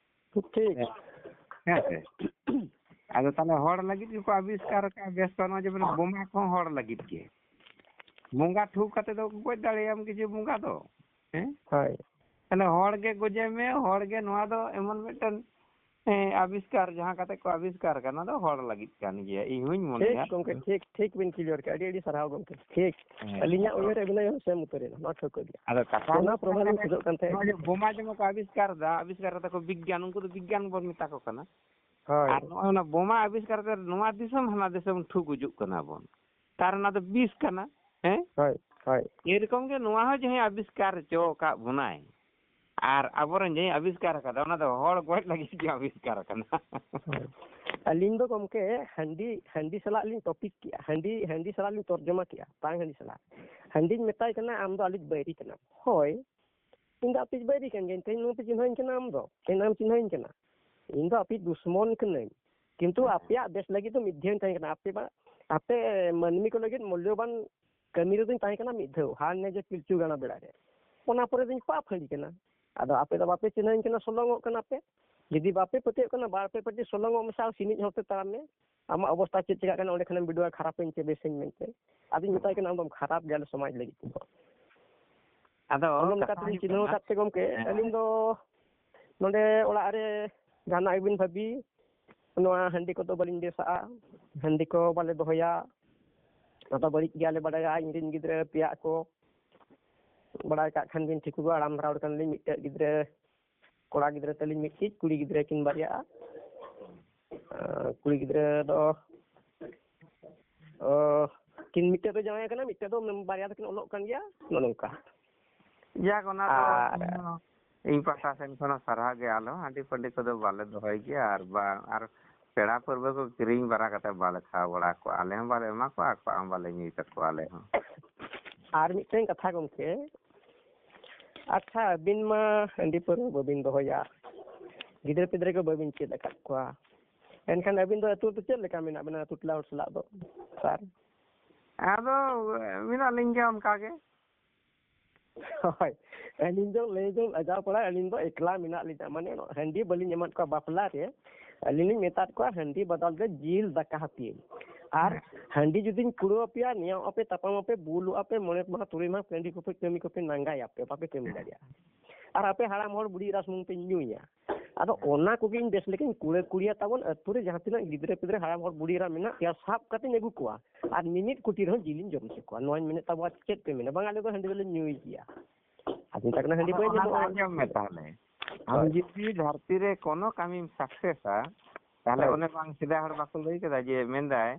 ᱴᱷᱤᱠ᱾ ᱦᱮᱸ ᱥᱮ? ᱟᱫᱚ ᱛᱟᱦᱞᱮ ᱦᱚᱲ ᱞᱟᱹᱜᱤᱫ ᱜᱮᱠᱚ ᱟᱵᱤᱥᱠᱟᱨ ᱠᱟᱜᱼᱟ, ᱵᱮᱥ ᱵᱟᱹᱱᱩᱜᱼᱟ, ᱡᱮ ᱵᱚᱞᱮ ᱵᱚᱢᱟ ᱠᱚᱦᱚᱸ ᱦᱚᱲ ᱞᱟᱹᱜᱤᱫ ᱜᱮ᱾ ᱵᱚᱸᱜᱟ ᱴᱷᱩᱠ ᱠᱟᱛᱮ ᱫᱚ ᱜᱚᱡ ᱫᱟᱲᱮᱭᱟᱢ ᱠᱤᱪᱷᱩ ᱵᱚᱸᱜᱟ ᱫᱚ, ᱦᱮᱸ? ᱦᱳᱭ᱾ ᱛᱟᱦᱞᱮ ᱦᱚᱲ ᱜᱮ ᱜᱚᱡᱮ ᱢᱮ, ᱦᱚᱲ ᱜᱮ, ᱱᱚᱣᱟ ᱫᱚ ᱮᱢᱚᱱ ᱢᱤᱫᱴᱮᱱ, ᱦᱮᱸ, ᱟᱵᱤᱥᱠᱟᱨ, ᱡᱟᱦᱟᱸ ᱠᱟᱛᱮ ᱠᱚ ᱟᱵᱤᱥᱠᱟᱨ ᱠᱟᱱᱟ, ᱚᱱᱟ ᱫᱚ ᱦᱚᱲ ᱞᱟᱹᱜᱤᱫ ᱠᱟᱱ ᱜᱮᱭᱟ, ᱤᱧ ᱦᱚᱧ ᱢᱚᱱᱮᱭᱟ᱾ ᱴᱷᱤᱠ ᱜᱚᱢᱠᱮ, ᱴᱷᱤᱠ, ᱴᱷᱤᱠ ᱵᱤᱱ ᱠᱞᱤᱭᱟᱨ ᱠᱮᱜᱼᱟ, ᱟᱹᱰᱤ ᱟᱹᱰᱤ ᱥᱟᱨᱦᱟᱣ ᱜᱚᱢᱠᱮ᱾ ᱴᱷᱤᱠ, ᱦᱮᱸ, ᱟᱹᱞᱤᱧᱟᱜ ᱟᱫᱚ ᱩᱭᱦᱟᱹᱨ ᱟᱹᱵᱤᱱᱟᱜ ᱦᱚᱸ ᱥᱮᱢ ᱩᱛᱟᱹᱨ ᱮᱱᱟ, ᱱᱚᱣᱟ ᱴᱷᱟᱹᱣᱠᱟᱹ ᱜᱮᱭᱟ᱾ ᱟᱫᱚ ᱠᱟᱛᱷᱟ ᱚᱱᱟ ᱦᱩᱭᱩᱜ ᱯᱨᱚᱢᱟᱱ ᱠᱟᱱᱟ, ᱞᱤᱧ ᱠᱷᱚᱡᱚᱜ ᱠᱟᱱ ᱛᱟᱦᱮᱸᱫ᱾ ᱱᱚᱜᱼᱚᱭ ᱡᱮ ᱵᱳᱢᱟ ᱡᱮᱢᱚᱱ ᱠᱚ ᱟᱵᱤᱥᱠᱟᱨ ᱮᱫᱟ, ᱟᱵᱤᱥᱠᱟᱨ ᱠᱟᱛᱮ ᱠᱚ ᱵᱤᱜᱽᱜᱟᱱ, ᱩᱱᱠᱩ ᱫᱚ ᱵᱤᱜᱽᱜᱟᱱ ᱵᱚᱱ ᱢᱮᱛᱟ ᱠᱚ ᱠᱟᱱᱟ᱾ ᱦᱳᱭ᱾ ᱟᱨ ᱱᱚᱜᱼᱚᱭ ᱚᱱᱟ ᱵᱳᱢᱟ ᱟᱵᱤᱥᱠᱟᱨ ᱠᱟᱛᱮ ᱱᱚᱣᱟ ᱫᱤᱥᱚᱢ ᱦᱟᱱᱟ ᱫᱤᱥᱚᱢ ᱴᱷᱩᱠ ᱜᱩᱡᱩᱜ ᱠᱟᱱᱟ ᱵᱚᱱ᱾ ᱛᱟᱨ ᱚᱱᱟ ᱫᱚ ᱵᱤᱥ ᱠᱟᱱᱟ᱾ ᱦᱮᱸ? ᱦᱳᱭ, ᱦᱳᱭ᱾ ᱮᱭᱨᱚᱠᱚᱢ ᱜᱮ ᱱᱚᱣᱟ ᱦᱚᱸ ᱡᱟᱦᱟᱸᱭ ᱟᱵᱤᱥᱠᱟᱨ ᱦᱚᱪᱚ ᱟᱠᱟᱫ ᱵᱚᱱᱟᱭ, ᱟᱨ ᱟᱵᱚᱨᱮᱱ ᱡᱟᱦᱟᱸᱭ ᱟᱵᱤᱥᱠᱟᱨ ᱟᱠᱟᱫᱟ, ᱚᱱᱟ ᱫᱚ ᱦᱚᱲ ᱜᱚᱡ ᱞᱟᱹᱜᱤᱫ ᱜᱮ ᱟᱵᱤᱥᱠᱟᱨ ᱟᱠᱟᱱᱟ᱾ ᱦᱳᱭ᱾ ᱟᱹᱞᱤᱧ ᱫᱚ ᱜᱚᱢᱠᱮ ᱦᱟᱺᱰᱤ, ᱦᱟᱺᱰᱤ ᱥᱟᱞᱟᱜ ᱞᱤᱧ topic ᱠᱮᱜᱼᱟ, ᱦᱟᱺᱰᱤ, ᱦᱟᱺᱰᱤ ᱥᱟᱞᱟᱜ ᱞᱤᱧ ᱛᱚᱨᱡᱚᱢᱟ ᱠᱮᱜᱼᱟ, ᱵᱟᱝ ᱦᱟᱺᱰᱤ ᱥᱟᱞᱟᱜ᱾ ᱦᱟᱺᱰᱤᱧ ᱢᱮᱛᱟᱭ ᱠᱟᱱᱟ, "ᱟᱢ ᱫᱚ ᱟᱞᱮᱭᱤᱡ ᱵᱟᱹᱭᱨᱤ ᱠᱟᱱᱟᱢ᱾" ᱦᱳᱭ, ᱤᱧ ᱫᱚ ᱟᱯᱮᱭᱤᱡ ᱵᱟᱹᱭᱨᱤ ᱠᱟᱱ ᱜᱤᱭᱟᱹᱧ, ᱛᱮᱦᱮᱧ ᱱᱚᱣᱟ ᱯᱮ ᱪᱤᱱᱦᱟᱹᱣᱤᱧ ᱠᱟᱱᱟ, ᱟᱢ ᱫᱚ ᱛᱮᱦᱮᱧ ᱱᱚᱣᱟᱢ ᱪᱤᱱᱦᱟᱹᱣᱤᱧ ᱠᱟᱱᱟ᱾ ᱤᱧ ᱫᱚ ᱟᱯᱮᱭᱤᱡ ᱫᱩᱥᱢᱚᱱ ᱠᱟᱹᱱᱟᱹᱧ, ᱠᱤᱱᱛᱩ ᱦᱮᱸ᱾ ᱟᱯᱮᱭᱟᱜ ᱵᱮᱥ ᱞᱟᱹᱜᱤᱫ ᱫᱚ ᱢᱤᱫ ᱫᱷᱟᱣ ᱤᱧ ᱛᱟᱦᱮᱸ ᱠᱟᱱᱟ᱾ ᱟᱯᱮ ᱢᱟ, ᱟᱯᱮ ᱢᱟᱹᱱᱢᱤ ᱠᱚ ᱞᱟᱹᱜᱤᱫ ᱢᱩᱞᱞᱚᱵᱟᱱ ᱠᱟᱹᱢᱤ ᱨᱮᱫᱚᱧ ᱛᱟᱦᱮᱸ ᱠᱟᱱᱟ ᱢᱤᱫ ᱫᱷᱟᱣ, ᱦᱟᱱᱮ ᱡᱮ ᱯᱤᱞᱪᱩ ᱜᱟᱲᱟ ᱵᱮᱲᱟ ᱨᱮ᱾ ᱚᱱᱟ ᱯᱚᱨᱮ ᱫᱚᱧ ᱯᱟᱯ ᱦᱟᱺᱰᱤ ᱠᱟᱱᱟ᱾ ᱟᱫᱚ ᱟᱯᱮ ᱫᱚ ᱵᱟᱯᱮ ᱪᱤᱱᱦᱟᱹᱣᱤᱧ ᱠᱟᱱᱟ, ᱥᱚᱞᱚᱝᱚᱜ ᱠᱟᱱᱟ ᱯᱮ᱾ ᱡᱩᱫᱤ ᱵᱟᱯᱮ ᱯᱟᱹᱛᱭᱟᱹᱜ ᱠᱟᱱᱟ, ᱵᱟᱨ ᱯᱮ ᱯᱟᱹᱴᱤ ᱥᱚᱞᱚᱝᱚᱜ ᱢᱮᱥᱟ ᱟᱨ ᱥᱤᱢᱤᱡ ᱦᱚᱲ ᱛᱮ ᱛᱟᱲᱟᱢ ᱢᱮ᱾ ᱟᱢᱟᱜ ᱚᱵᱚᱥᱛᱟ ᱪᱮᱫ ᱪᱤᱠᱟᱜ ᱠᱟᱱᱟ, ᱚᱸᱰᱮ ᱠᱷᱚᱱᱮᱢ ᱵᱤᱰᱟᱹᱣᱟ, ᱠᱷᱟᱨᱟᱯ ᱟᱹᱧ ᱪᱮ ᱵᱮᱥ ᱟᱹᱧ ᱢᱮᱱᱛᱮ᱾ ᱟᱫᱚᱧ ᱢᱮᱛᱟᱭ ᱠᱟᱱᱟ, "ᱟᱢ ᱫᱚᱢ ᱠᱷᱟᱨᱟᱯ ᱜᱮᱭᱟ ᱟᱞᱮ ᱥᱚᱢᱟᱡᱽ ᱞᱟᱹᱜᱤᱫ ᱛᱮᱫᱚ᱾" ᱟᱫᱚ ᱚᱱᱮ ᱚᱱᱠᱟ ᱠᱟᱛᱷᱟ ᱛᱮᱞᱤᱧ ᱦᱩᱭᱩᱜ ᱪᱤᱱᱦᱟᱹᱣ ᱠᱟᱱᱟ᱾ ᱟᱠᱟᱫ ᱛᱮ ᱜᱚᱢᱠᱮ, ᱦᱮᱸ᱾ ᱟᱹᱞᱤᱧ ᱫᱚ ᱱᱚᱰᱮ ᱚᱲᱟᱜ ᱨᱮ ᱡᱟᱦᱟᱱᱟᱜ ᱜᱮᱵᱤᱱ ᱵᱷᱟᱹᱵᱤ, ᱱᱚᱣᱟ ᱦᱟᱺᱰᱤ ᱠᱚᱫᱚ ᱵᱟᱹᱞᱤᱧ ᱵᱮᱥᱟᱜᱼᱟ, ᱦᱟᱺᱰᱤ ᱠᱚ ᱵᱟᱞᱮ ᱫᱚᱦᱚᱭᱟ, ᱚᱱᱟ ᱫᱚ ᱵᱟᱹᱲᱤᱡ ᱜᱮᱭᱟᱞᱮ ᱵᱟᱰᱟᱭᱟ᱾ ᱤᱧ ᱨᱮᱱ ᱜᱤᱫᱽᱨᱟᱹ ᱯᱮᱭᱟ ᱠᱚ, ᱵᱟᱲᱟᱭ ᱠᱟᱜ ᱠᱷᱟᱱ ᱵᱤᱱ ᱴᱷᱤᱠ ᱜᱮᱭᱟ, ᱦᱟᱲᱟᱢ ᱫᱷᱟᱨᱟ ᱦᱚᱲ ᱠᱟᱱᱟᱞᱤᱧ, ᱢᱤᱫᱴᱮᱡ ᱜᱤᱫᱽᱨᱟᱹ ᱠᱚᱲᱟ ᱜᱤᱫᱽᱨᱟᱹ ᱛᱟᱹᱞᱤᱧ ᱢᱤᱫᱴᱤᱡ, ᱠᱩᱲᱤ ᱜᱤᱫᱽᱨᱟᱹ ᱠᱤᱱ ᱵᱟᱨᱭᱟᱜᱼᱟ᱾ ᱟᱨ ᱠᱩᱲᱤ ᱜᱤᱫᱽᱨᱟᱹ ᱫᱚ, ᱚ, ᱠᱤᱱ ᱢᱤᱫᱴᱮᱡ ᱫᱚ ᱡᱟᱶᱟᱭ ᱠᱟᱱᱟ, ᱢᱤᱫᱴᱮᱡ ᱫᱚ ᱵᱟᱨᱭᱟ ᱫᱚᱠᱤᱱ ᱚᱞᱚᱜ ᱠᱟᱱ ᱜᱮᱭᱟ, ᱱᱚᱜᱼᱚ ᱱᱚᱝᱠᱟ᱾ ᱡᱟᱠ, ᱚᱱᱟ ᱫᱚ ᱟᱨ ᱤᱧ ᱦᱚᱸ, ᱤᱧ ᱯᱟᱦᱴᱟ ᱥᱮᱱ ᱠᱷᱚᱱ ᱦᱚᱸ ᱥᱟᱨᱦᱟᱣ ᱜᱮ᱾ ᱟᱞᱮ ᱦᱚᱸ ᱦᱟᱺᱰᱤ ᱯᱟᱹᱰᱤ ᱠᱚᱫᱚ ᱵᱟᱞᱮ ᱫᱚᱦᱚᱭ ᱜᱮᱭᱟ, ᱟᱨ ᱵᱟᱝ, ᱟᱨ ᱯᱮᱲᱟ ᱯᱟᱹᱨᱣᱟᱹ ᱠᱚ ᱠᱤᱨᱤᱧ ᱵᱟᱲᱟ ᱠᱟᱛᱮ ᱵᱟᱞᱮ ᱠᱷᱟᱣᱟ ᱵᱟᱲᱟ ᱠᱚᱣᱟ᱾ ᱟᱞᱮ ᱦᱚᱸ ᱵᱟᱞᱮ ᱮᱢᱟ ᱠᱚᱣᱟ, ᱟᱠᱚᱣᱟᱜ ᱦᱚᱸ ᱵᱟᱞᱮ ᱧᱩᱭ ᱛᱟᱠᱚᱣᱟ ᱟᱞᱮ ᱦᱚᱸ᱾ ᱟᱨ ᱢᱤᱫᱴᱮᱱ ᱠᱟᱛᱷᱟ ᱜᱚᱢᱠᱮ, ᱟᱪᱪᱷᱟ, ᱟᱹᱵᱤᱱ ᱢᱟ ᱦᱟᱺᱰᱤ ᱯᱟᱹᱣᱨᱟᱹ ᱵᱟᱹᱵᱤᱱ ᱫᱚᱦᱚᱭᱟ, ᱜᱤᱫᱽᱨᱟᱹ ᱯᱤᱫᱽᱨᱟᱹ ᱠᱚ ᱵᱟᱹᱵᱤᱱ ᱪᱮᱫ ᱟᱠᱟᱫ ᱠᱚᱣᱟ, ᱮᱱᱠᱷᱟᱱ ᱟᱹᱵᱤᱱ ᱫᱚ ᱟᱹᱛᱩ ᱨᱮᱫᱚ ᱪᱮᱫ ᱞᱮᱠᱟ ᱢᱮᱱᱟᱜ ᱵᱤᱱᱟ ᱟᱹᱛᱩ ᱴᱚᱞᱟ ᱦᱚᱲ ᱥᱟᱞᱟᱜ ᱫᱚ, ᱥᱟᱨ? ᱟᱫᱚ ᱢᱮᱱᱟᱜ ᱞᱤᱧ ᱜᱮᱭᱟ ᱚᱱᱠᱟ ᱜᱮ᱾ ᱦᱳᱭ, ᱟᱹᱞᱤᱧ ᱫᱚ ᱞᱟᱹᱭ ᱫᱚ ᱞᱟᱡᱟᱣ ᱯᱟᱲᱟ, ᱟᱹᱞᱤᱧ ᱫᱚ ᱮᱠᱞᱟ ᱢᱮᱱᱟᱜ ᱞᱤᱧᱟ, ᱢᱟᱱᱮ ᱦᱟᱺᱰᱤ ᱵᱟᱹᱞᱤᱧ ᱮᱢᱟᱫ ᱠᱚᱣᱟ ᱵᱟᱯᱞᱟ ᱨᱮ, ᱟᱹᱞᱤᱧ ᱞᱤᱧ ᱢᱮᱛᱟᱫ ᱠᱚᱣᱟ ᱦᱟᱺᱰᱤ ᱵᱚᱫᱚᱞ ᱛᱮ ᱡᱤᱞ ᱫᱟᱠᱟ ᱦᱟᱹᱴᱤᱧ, ᱟᱨ ᱦᱮᱸ᱾ ᱦᱟᱺᱰᱤ ᱡᱩᱫᱤᱧ ᱠᱩᱲᱟᱹᱣ ᱟᱯᱮᱭᱟ, ᱱᱮᱭᱟᱣ ᱟᱯᱮ, ᱛᱟᱯᱟᱢ ᱟᱯᱮ, ᱵᱩᱞᱩᱜ ᱟᱯᱮ, ᱢᱚᱬᱮ ᱢᱟᱦᱟ ᱛᱩᱨᱩᱭ ᱢᱟᱦᱟ ᱠᱟᱹᱢᱤ ᱠᱚᱯᱮ, ᱠᱟᱹᱢᱤ ᱠᱚᱯᱮ ᱱᱟᱸᱜᱟᱭᱟᱯᱮ, ᱵᱟᱯᱮ ᱠᱟᱹᱢᱤ ᱫᱟᱲᱮᱭᱟᱜᱼᱟ᱾ ᱟᱨ ᱟᱯᱮ ᱦᱟᱲᱟᱢ ᱦᱚᱲ ᱵᱩᱰᱷᱤ ᱮᱨᱟ ᱥᱩᱢᱩᱝ ᱯᱮ ᱧᱩᱭᱟ᱾ ᱟᱫᱚ ᱚᱱᱟ ᱠᱚᱜᱮ ᱤᱧ ᱵᱮᱥ ᱞᱮᱠᱟᱧ ᱠᱩᱲᱟᱹ ᱠᱩᱲᱤᱭᱟ ᱛᱟᱵᱚᱱ, ᱟᱹᱛᱩ ᱨᱮ ᱡᱟᱦᱟᱸ ᱛᱤᱱᱟᱹᱜ ᱜᱤᱫᱽᱨᱟᱹ ᱯᱤᱫᱽᱨᱟᱹ ᱦᱟᱲᱟᱢ ᱦᱚᱲ ᱵᱩᱰᱷᱤ ᱮᱨᱟ ᱢᱮᱱᱟᱜ ᱯᱮᱭᱟ, ᱥᱟᱵ ᱠᱟᱛᱮᱧ ᱟᱹᱜᱩ ᱠᱚᱣᱟ᱾ ᱟᱨ ᱢᱤᱢᱤᱫ ᱠᱩᱴᱤ ᱨᱮᱦᱚᱸ ᱡᱤᱞᱤᱧ ᱡᱚᱢ ᱦᱚᱪᱚ ᱠᱚᱣᱟ᱾ ᱱᱚᱣᱟᱧ ᱢᱮᱱᱮᱫ ᱛᱟᱵᱚᱣᱟ, ᱪᱮᱫ ᱯᱮ ᱢᱮᱱᱟ? ᱵᱟᱝ, ᱟᱞᱮ ᱫᱚ ᱦᱟᱺᱰᱤ ᱫᱚᱞᱮ ᱧᱩᱭ ᱜᱮᱭᱟ᱾ ᱟᱫᱚᱧ ᱢᱮᱛᱟᱭ ᱠᱟᱱᱟ, ᱟᱫᱚ ᱦᱟᱺᱰᱤ ᱵᱟᱹᱧ ᱚᱱᱟ ᱫᱚ ᱮᱢᱚᱜᱼᱟ᱾ ᱟᱸᱡᱚᱢ ᱢᱮ ᱛᱟᱦᱚᱞᱮ᱾ ᱟᱢ ᱦᱳᱭ᱾ ᱡᱩᱫᱤ ᱫᱷᱟᱹᱨᱛᱤ ᱨᱮ ᱠᱳᱱᱳ ᱠᱟᱹᱢᱤᱢ ᱥᱟᱠᱥᱮᱥᱟ, ᱛᱟᱦᱚᱞᱮ ᱦᱳᱭ᱾ ᱚᱱᱮ ᱵᱟᱝ ᱥᱮᱫᱟᱭ ᱦᱚᱲ ᱵᱟᱠᱚ ᱞᱟᱹᱭ ᱠᱮᱫᱟ ᱡᱮ, ᱢᱮᱱᱫᱟᱭ,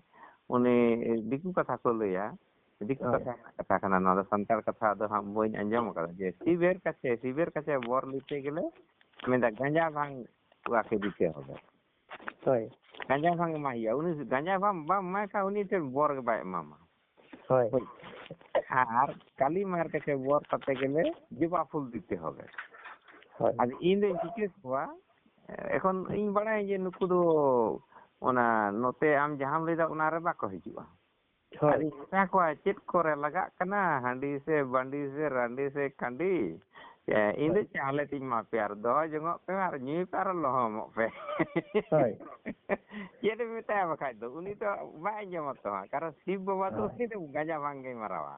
ᱩᱱᱤ ᱫᱤᱠᱩ ᱠᱟᱛᱷᱟ ᱠᱚ ᱞᱟᱹᱭᱟ, ᱫᱤᱠᱩ ᱦᱳᱭ᱾ ᱠᱟᱛᱷᱟ ᱨᱮᱱᱟᱜ ᱠᱟᱛᱷᱟ ᱠᱟᱱᱟ ᱱᱚᱣᱟ ᱫᱚ, ᱥᱟᱱᱛᱟᱲ ᱠᱟᱛᱷᱟ ᱫᱚ ᱦᱟᱸᱜ ᱵᱟᱹᱧ ᱟᱸᱡᱚᱢ ᱟᱠᱟᱫᱟ ᱡᱮ ᱥᱤᱵᱮᱨ ᱠᱟᱪᱷᱮ, ᱥᱤᱵᱮᱨ ᱠᱟᱪᱷᱮ ᱵᱚᱨ ᱞᱤᱛᱮ ᱜᱮᱞᱮ ᱢᱮᱱᱫᱟ ᱜᱟᱸᱡᱟ ᱵᱷᱟᱝ ᱣᱟᱠᱮ ᱫᱤᱛᱮ ᱦᱚᱵᱮ᱾ ᱦᱳᱭ᱾ ᱜᱟᱸᱡᱟ ᱵᱷᱟᱝ ᱮᱢᱟᱭ ᱦᱩᱭᱩᱜᱼᱟ, ᱩᱱᱤ ᱜᱟᱸᱡᱟ ᱵᱷᱟᱝ ᱵᱟᱢ ᱮᱢᱟᱭ ᱠᱷᱟᱱ ᱩᱱᱤ ᱴᱷᱮᱱ ᱵᱚᱨ ᱜᱮ ᱵᱟᱭ ᱮᱢᱟᱢᱟ᱾ ᱦᱳᱭ᱾ ᱦᱳᱭ᱾ ᱟᱨ ᱠᱟᱞᱤ ᱢᱟᱨ ᱠᱟᱪᱷᱮ ᱵᱚᱨ ᱠᱟᱛᱮ ᱜᱮᱞᱮ ᱡᱚᱵᱟ ᱯᱷᱩᱞ ᱫᱤᱛᱮ ᱦᱚᱵᱮ᱾ ᱦᱳᱭ᱾ ᱟᱫᱚ ᱤᱧ ᱫᱚᱧ ᱪᱤᱠᱟᱹ ᱠᱚᱣᱟ, ᱮᱠᱷᱚᱱ ᱤᱧ ᱵᱟᱲᱟᱭᱟ ᱡᱮ ᱱᱩᱠᱩ ᱫᱚ ᱚᱱᱟ ᱱᱚᱛᱮ ᱟᱢ ᱡᱟᱦᱟᱸᱢ ᱞᱟᱹᱭᱫᱟ ᱚᱱᱟ ᱨᱮ ᱵᱟᱠᱚ ᱦᱤᱡᱩᱜᱼᱟ᱾ ᱦᱳᱭ᱾ ᱟᱫᱚᱧ ᱢᱮᱛᱟ ᱠᱚᱣᱟ, ᱪᱮᱫ ᱠᱚᱨᱮ ᱞᱟᱜᱟᱜ ᱠᱟᱱᱟ, ᱦᱟᱺᱰᱤ ᱥᱮ ᱵᱟᱺᱰᱤ ᱥᱮ ᱨᱟᱺᱰᱤ ᱥᱮ ᱠᱟᱺᱰᱤ? ᱮ, ᱤᱧ ᱫᱚ ᱪᱟᱣᱞᱮ ᱛᱤᱧ ᱮᱢᱟ ᱯᱮᱭᱟ, ᱟᱨ ᱫᱚᱦᱚ ᱡᱚᱝᱚᱜ ᱯᱮ ᱟᱨ ᱧᱩᱭ ᱯᱮ ᱟᱨ ᱞᱚᱦᱚᱢᱚᱜ ᱯᱮ᱾ ᱦᱳᱭ᱾ ᱪᱮᱫ ᱮᱢ ᱢᱮᱛᱟᱭᱟ ᱵᱟᱠᱷᱟᱡ ᱫᱚ, ᱩᱱᱤ ᱫᱚ ᱵᱟᱭ ᱟᱸᱡᱚᱢᱟ ᱛᱚ ᱦᱟᱸᱜ, ᱠᱟᱨᱚᱱ ᱥᱤᱵ ᱵᱟᱵᱟ ᱫᱚ ᱦᱳᱭ᱾ ᱩᱱᱤ ᱫᱚ ᱜᱟᱸᱡᱟ ᱵᱷᱟᱝ ᱜᱮᱭ ᱢᱟᱨᱟᱣᱟ᱾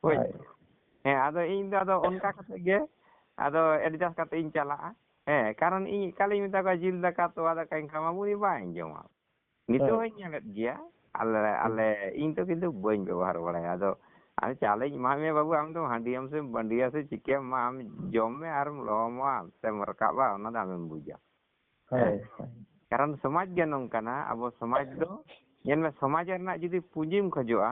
ᱦᱳᱭ᱾ ᱦᱳᱭ᱾ ᱦᱮᱸ, ᱟᱫᱚ ᱤᱧ ᱫᱚ ᱟᱫᱚ ᱚᱱᱠᱟ ᱠᱟᱛᱮ ᱜᱮ ᱟᱫᱚ adjust ᱠᱟᱛᱮ ᱤᱧ ᱪᱟᱞᱟᱜᱼᱟ᱾ ᱦᱮᱸ, ᱠᱟᱨᱚᱱ ᱤᱧ ᱮᱠᱟᱞᱤᱧ ᱢᱮᱛᱟ ᱠᱚᱣᱟ, ᱡᱤᱞ ᱫᱟᱠᱟ ᱛᱚᱣᱟ ᱫᱟᱠᱟᱧ ᱠᱷᱟᱣᱟᱢᱟ, ᱩᱱᱤ ᱵᱟᱭ ᱟᱸᱡᱚᱢᱟ᱾ ᱱᱤᱛᱚᱜ ᱦᱳᱭ᱾ ᱦᱚᱸᱧ ᱧᱮᱞᱮᱫ ᱜᱮᱭᱟ, ᱟᱞᱮ, ᱦᱳᱭ᱾ ᱟᱞᱮ, ᱤᱧ ᱫᱚ ᱠᱤᱱᱛᱩ ᱵᱟᱹᱧ ᱵᱮᱵᱚᱦᱟᱨ ᱵᱟᱲᱟᱭᱟ᱾ ᱟᱫᱚ ᱟᱢ ᱪᱟᱣᱞᱮᱧ ᱮᱢᱟᱫ ᱢᱮᱭᱟ ᱵᱟᱹᱵᱩ, ᱟᱢ ᱫᱚᱢ ᱦᱟᱺᱰᱤᱭᱟᱢ ᱥᱮ ᱵᱟᱺᱰᱤᱭᱟ ᱥᱮ ᱪᱤᱠᱟᱹᱭᱟᱢ, ᱢᱟ ᱟᱢ ᱡᱚᱢ ᱢᱮ ᱟᱨᱮᱢ ᱞᱚᱦᱚᱢᱚᱜᱼᱟ, ᱥᱮᱢ ᱨᱟᱠᱟᱵᱼᱟ, ᱚᱱᱟ ᱫᱚ ᱟᱢᱮᱢ ᱵᱩᱡᱟ᱾ ᱦᱳᱭ᱾ ᱠᱟᱨᱚᱱ ᱥᱚᱢᱟᱡᱽ ᱜᱮ ᱱᱚᱝᱠᱟᱱᱟ, ᱟᱵᱚ ᱥᱚᱢᱟᱡᱽ ᱫᱚ, ᱧᱮᱞ ᱢᱮ, ᱥᱚᱢᱟᱡᱽ ᱨᱮᱱᱟᱜ ᱡᱩᱫᱤ ᱯᱩᱸᱡᱤᱢ ᱠᱷᱚᱡᱚᱜᱼᱟ,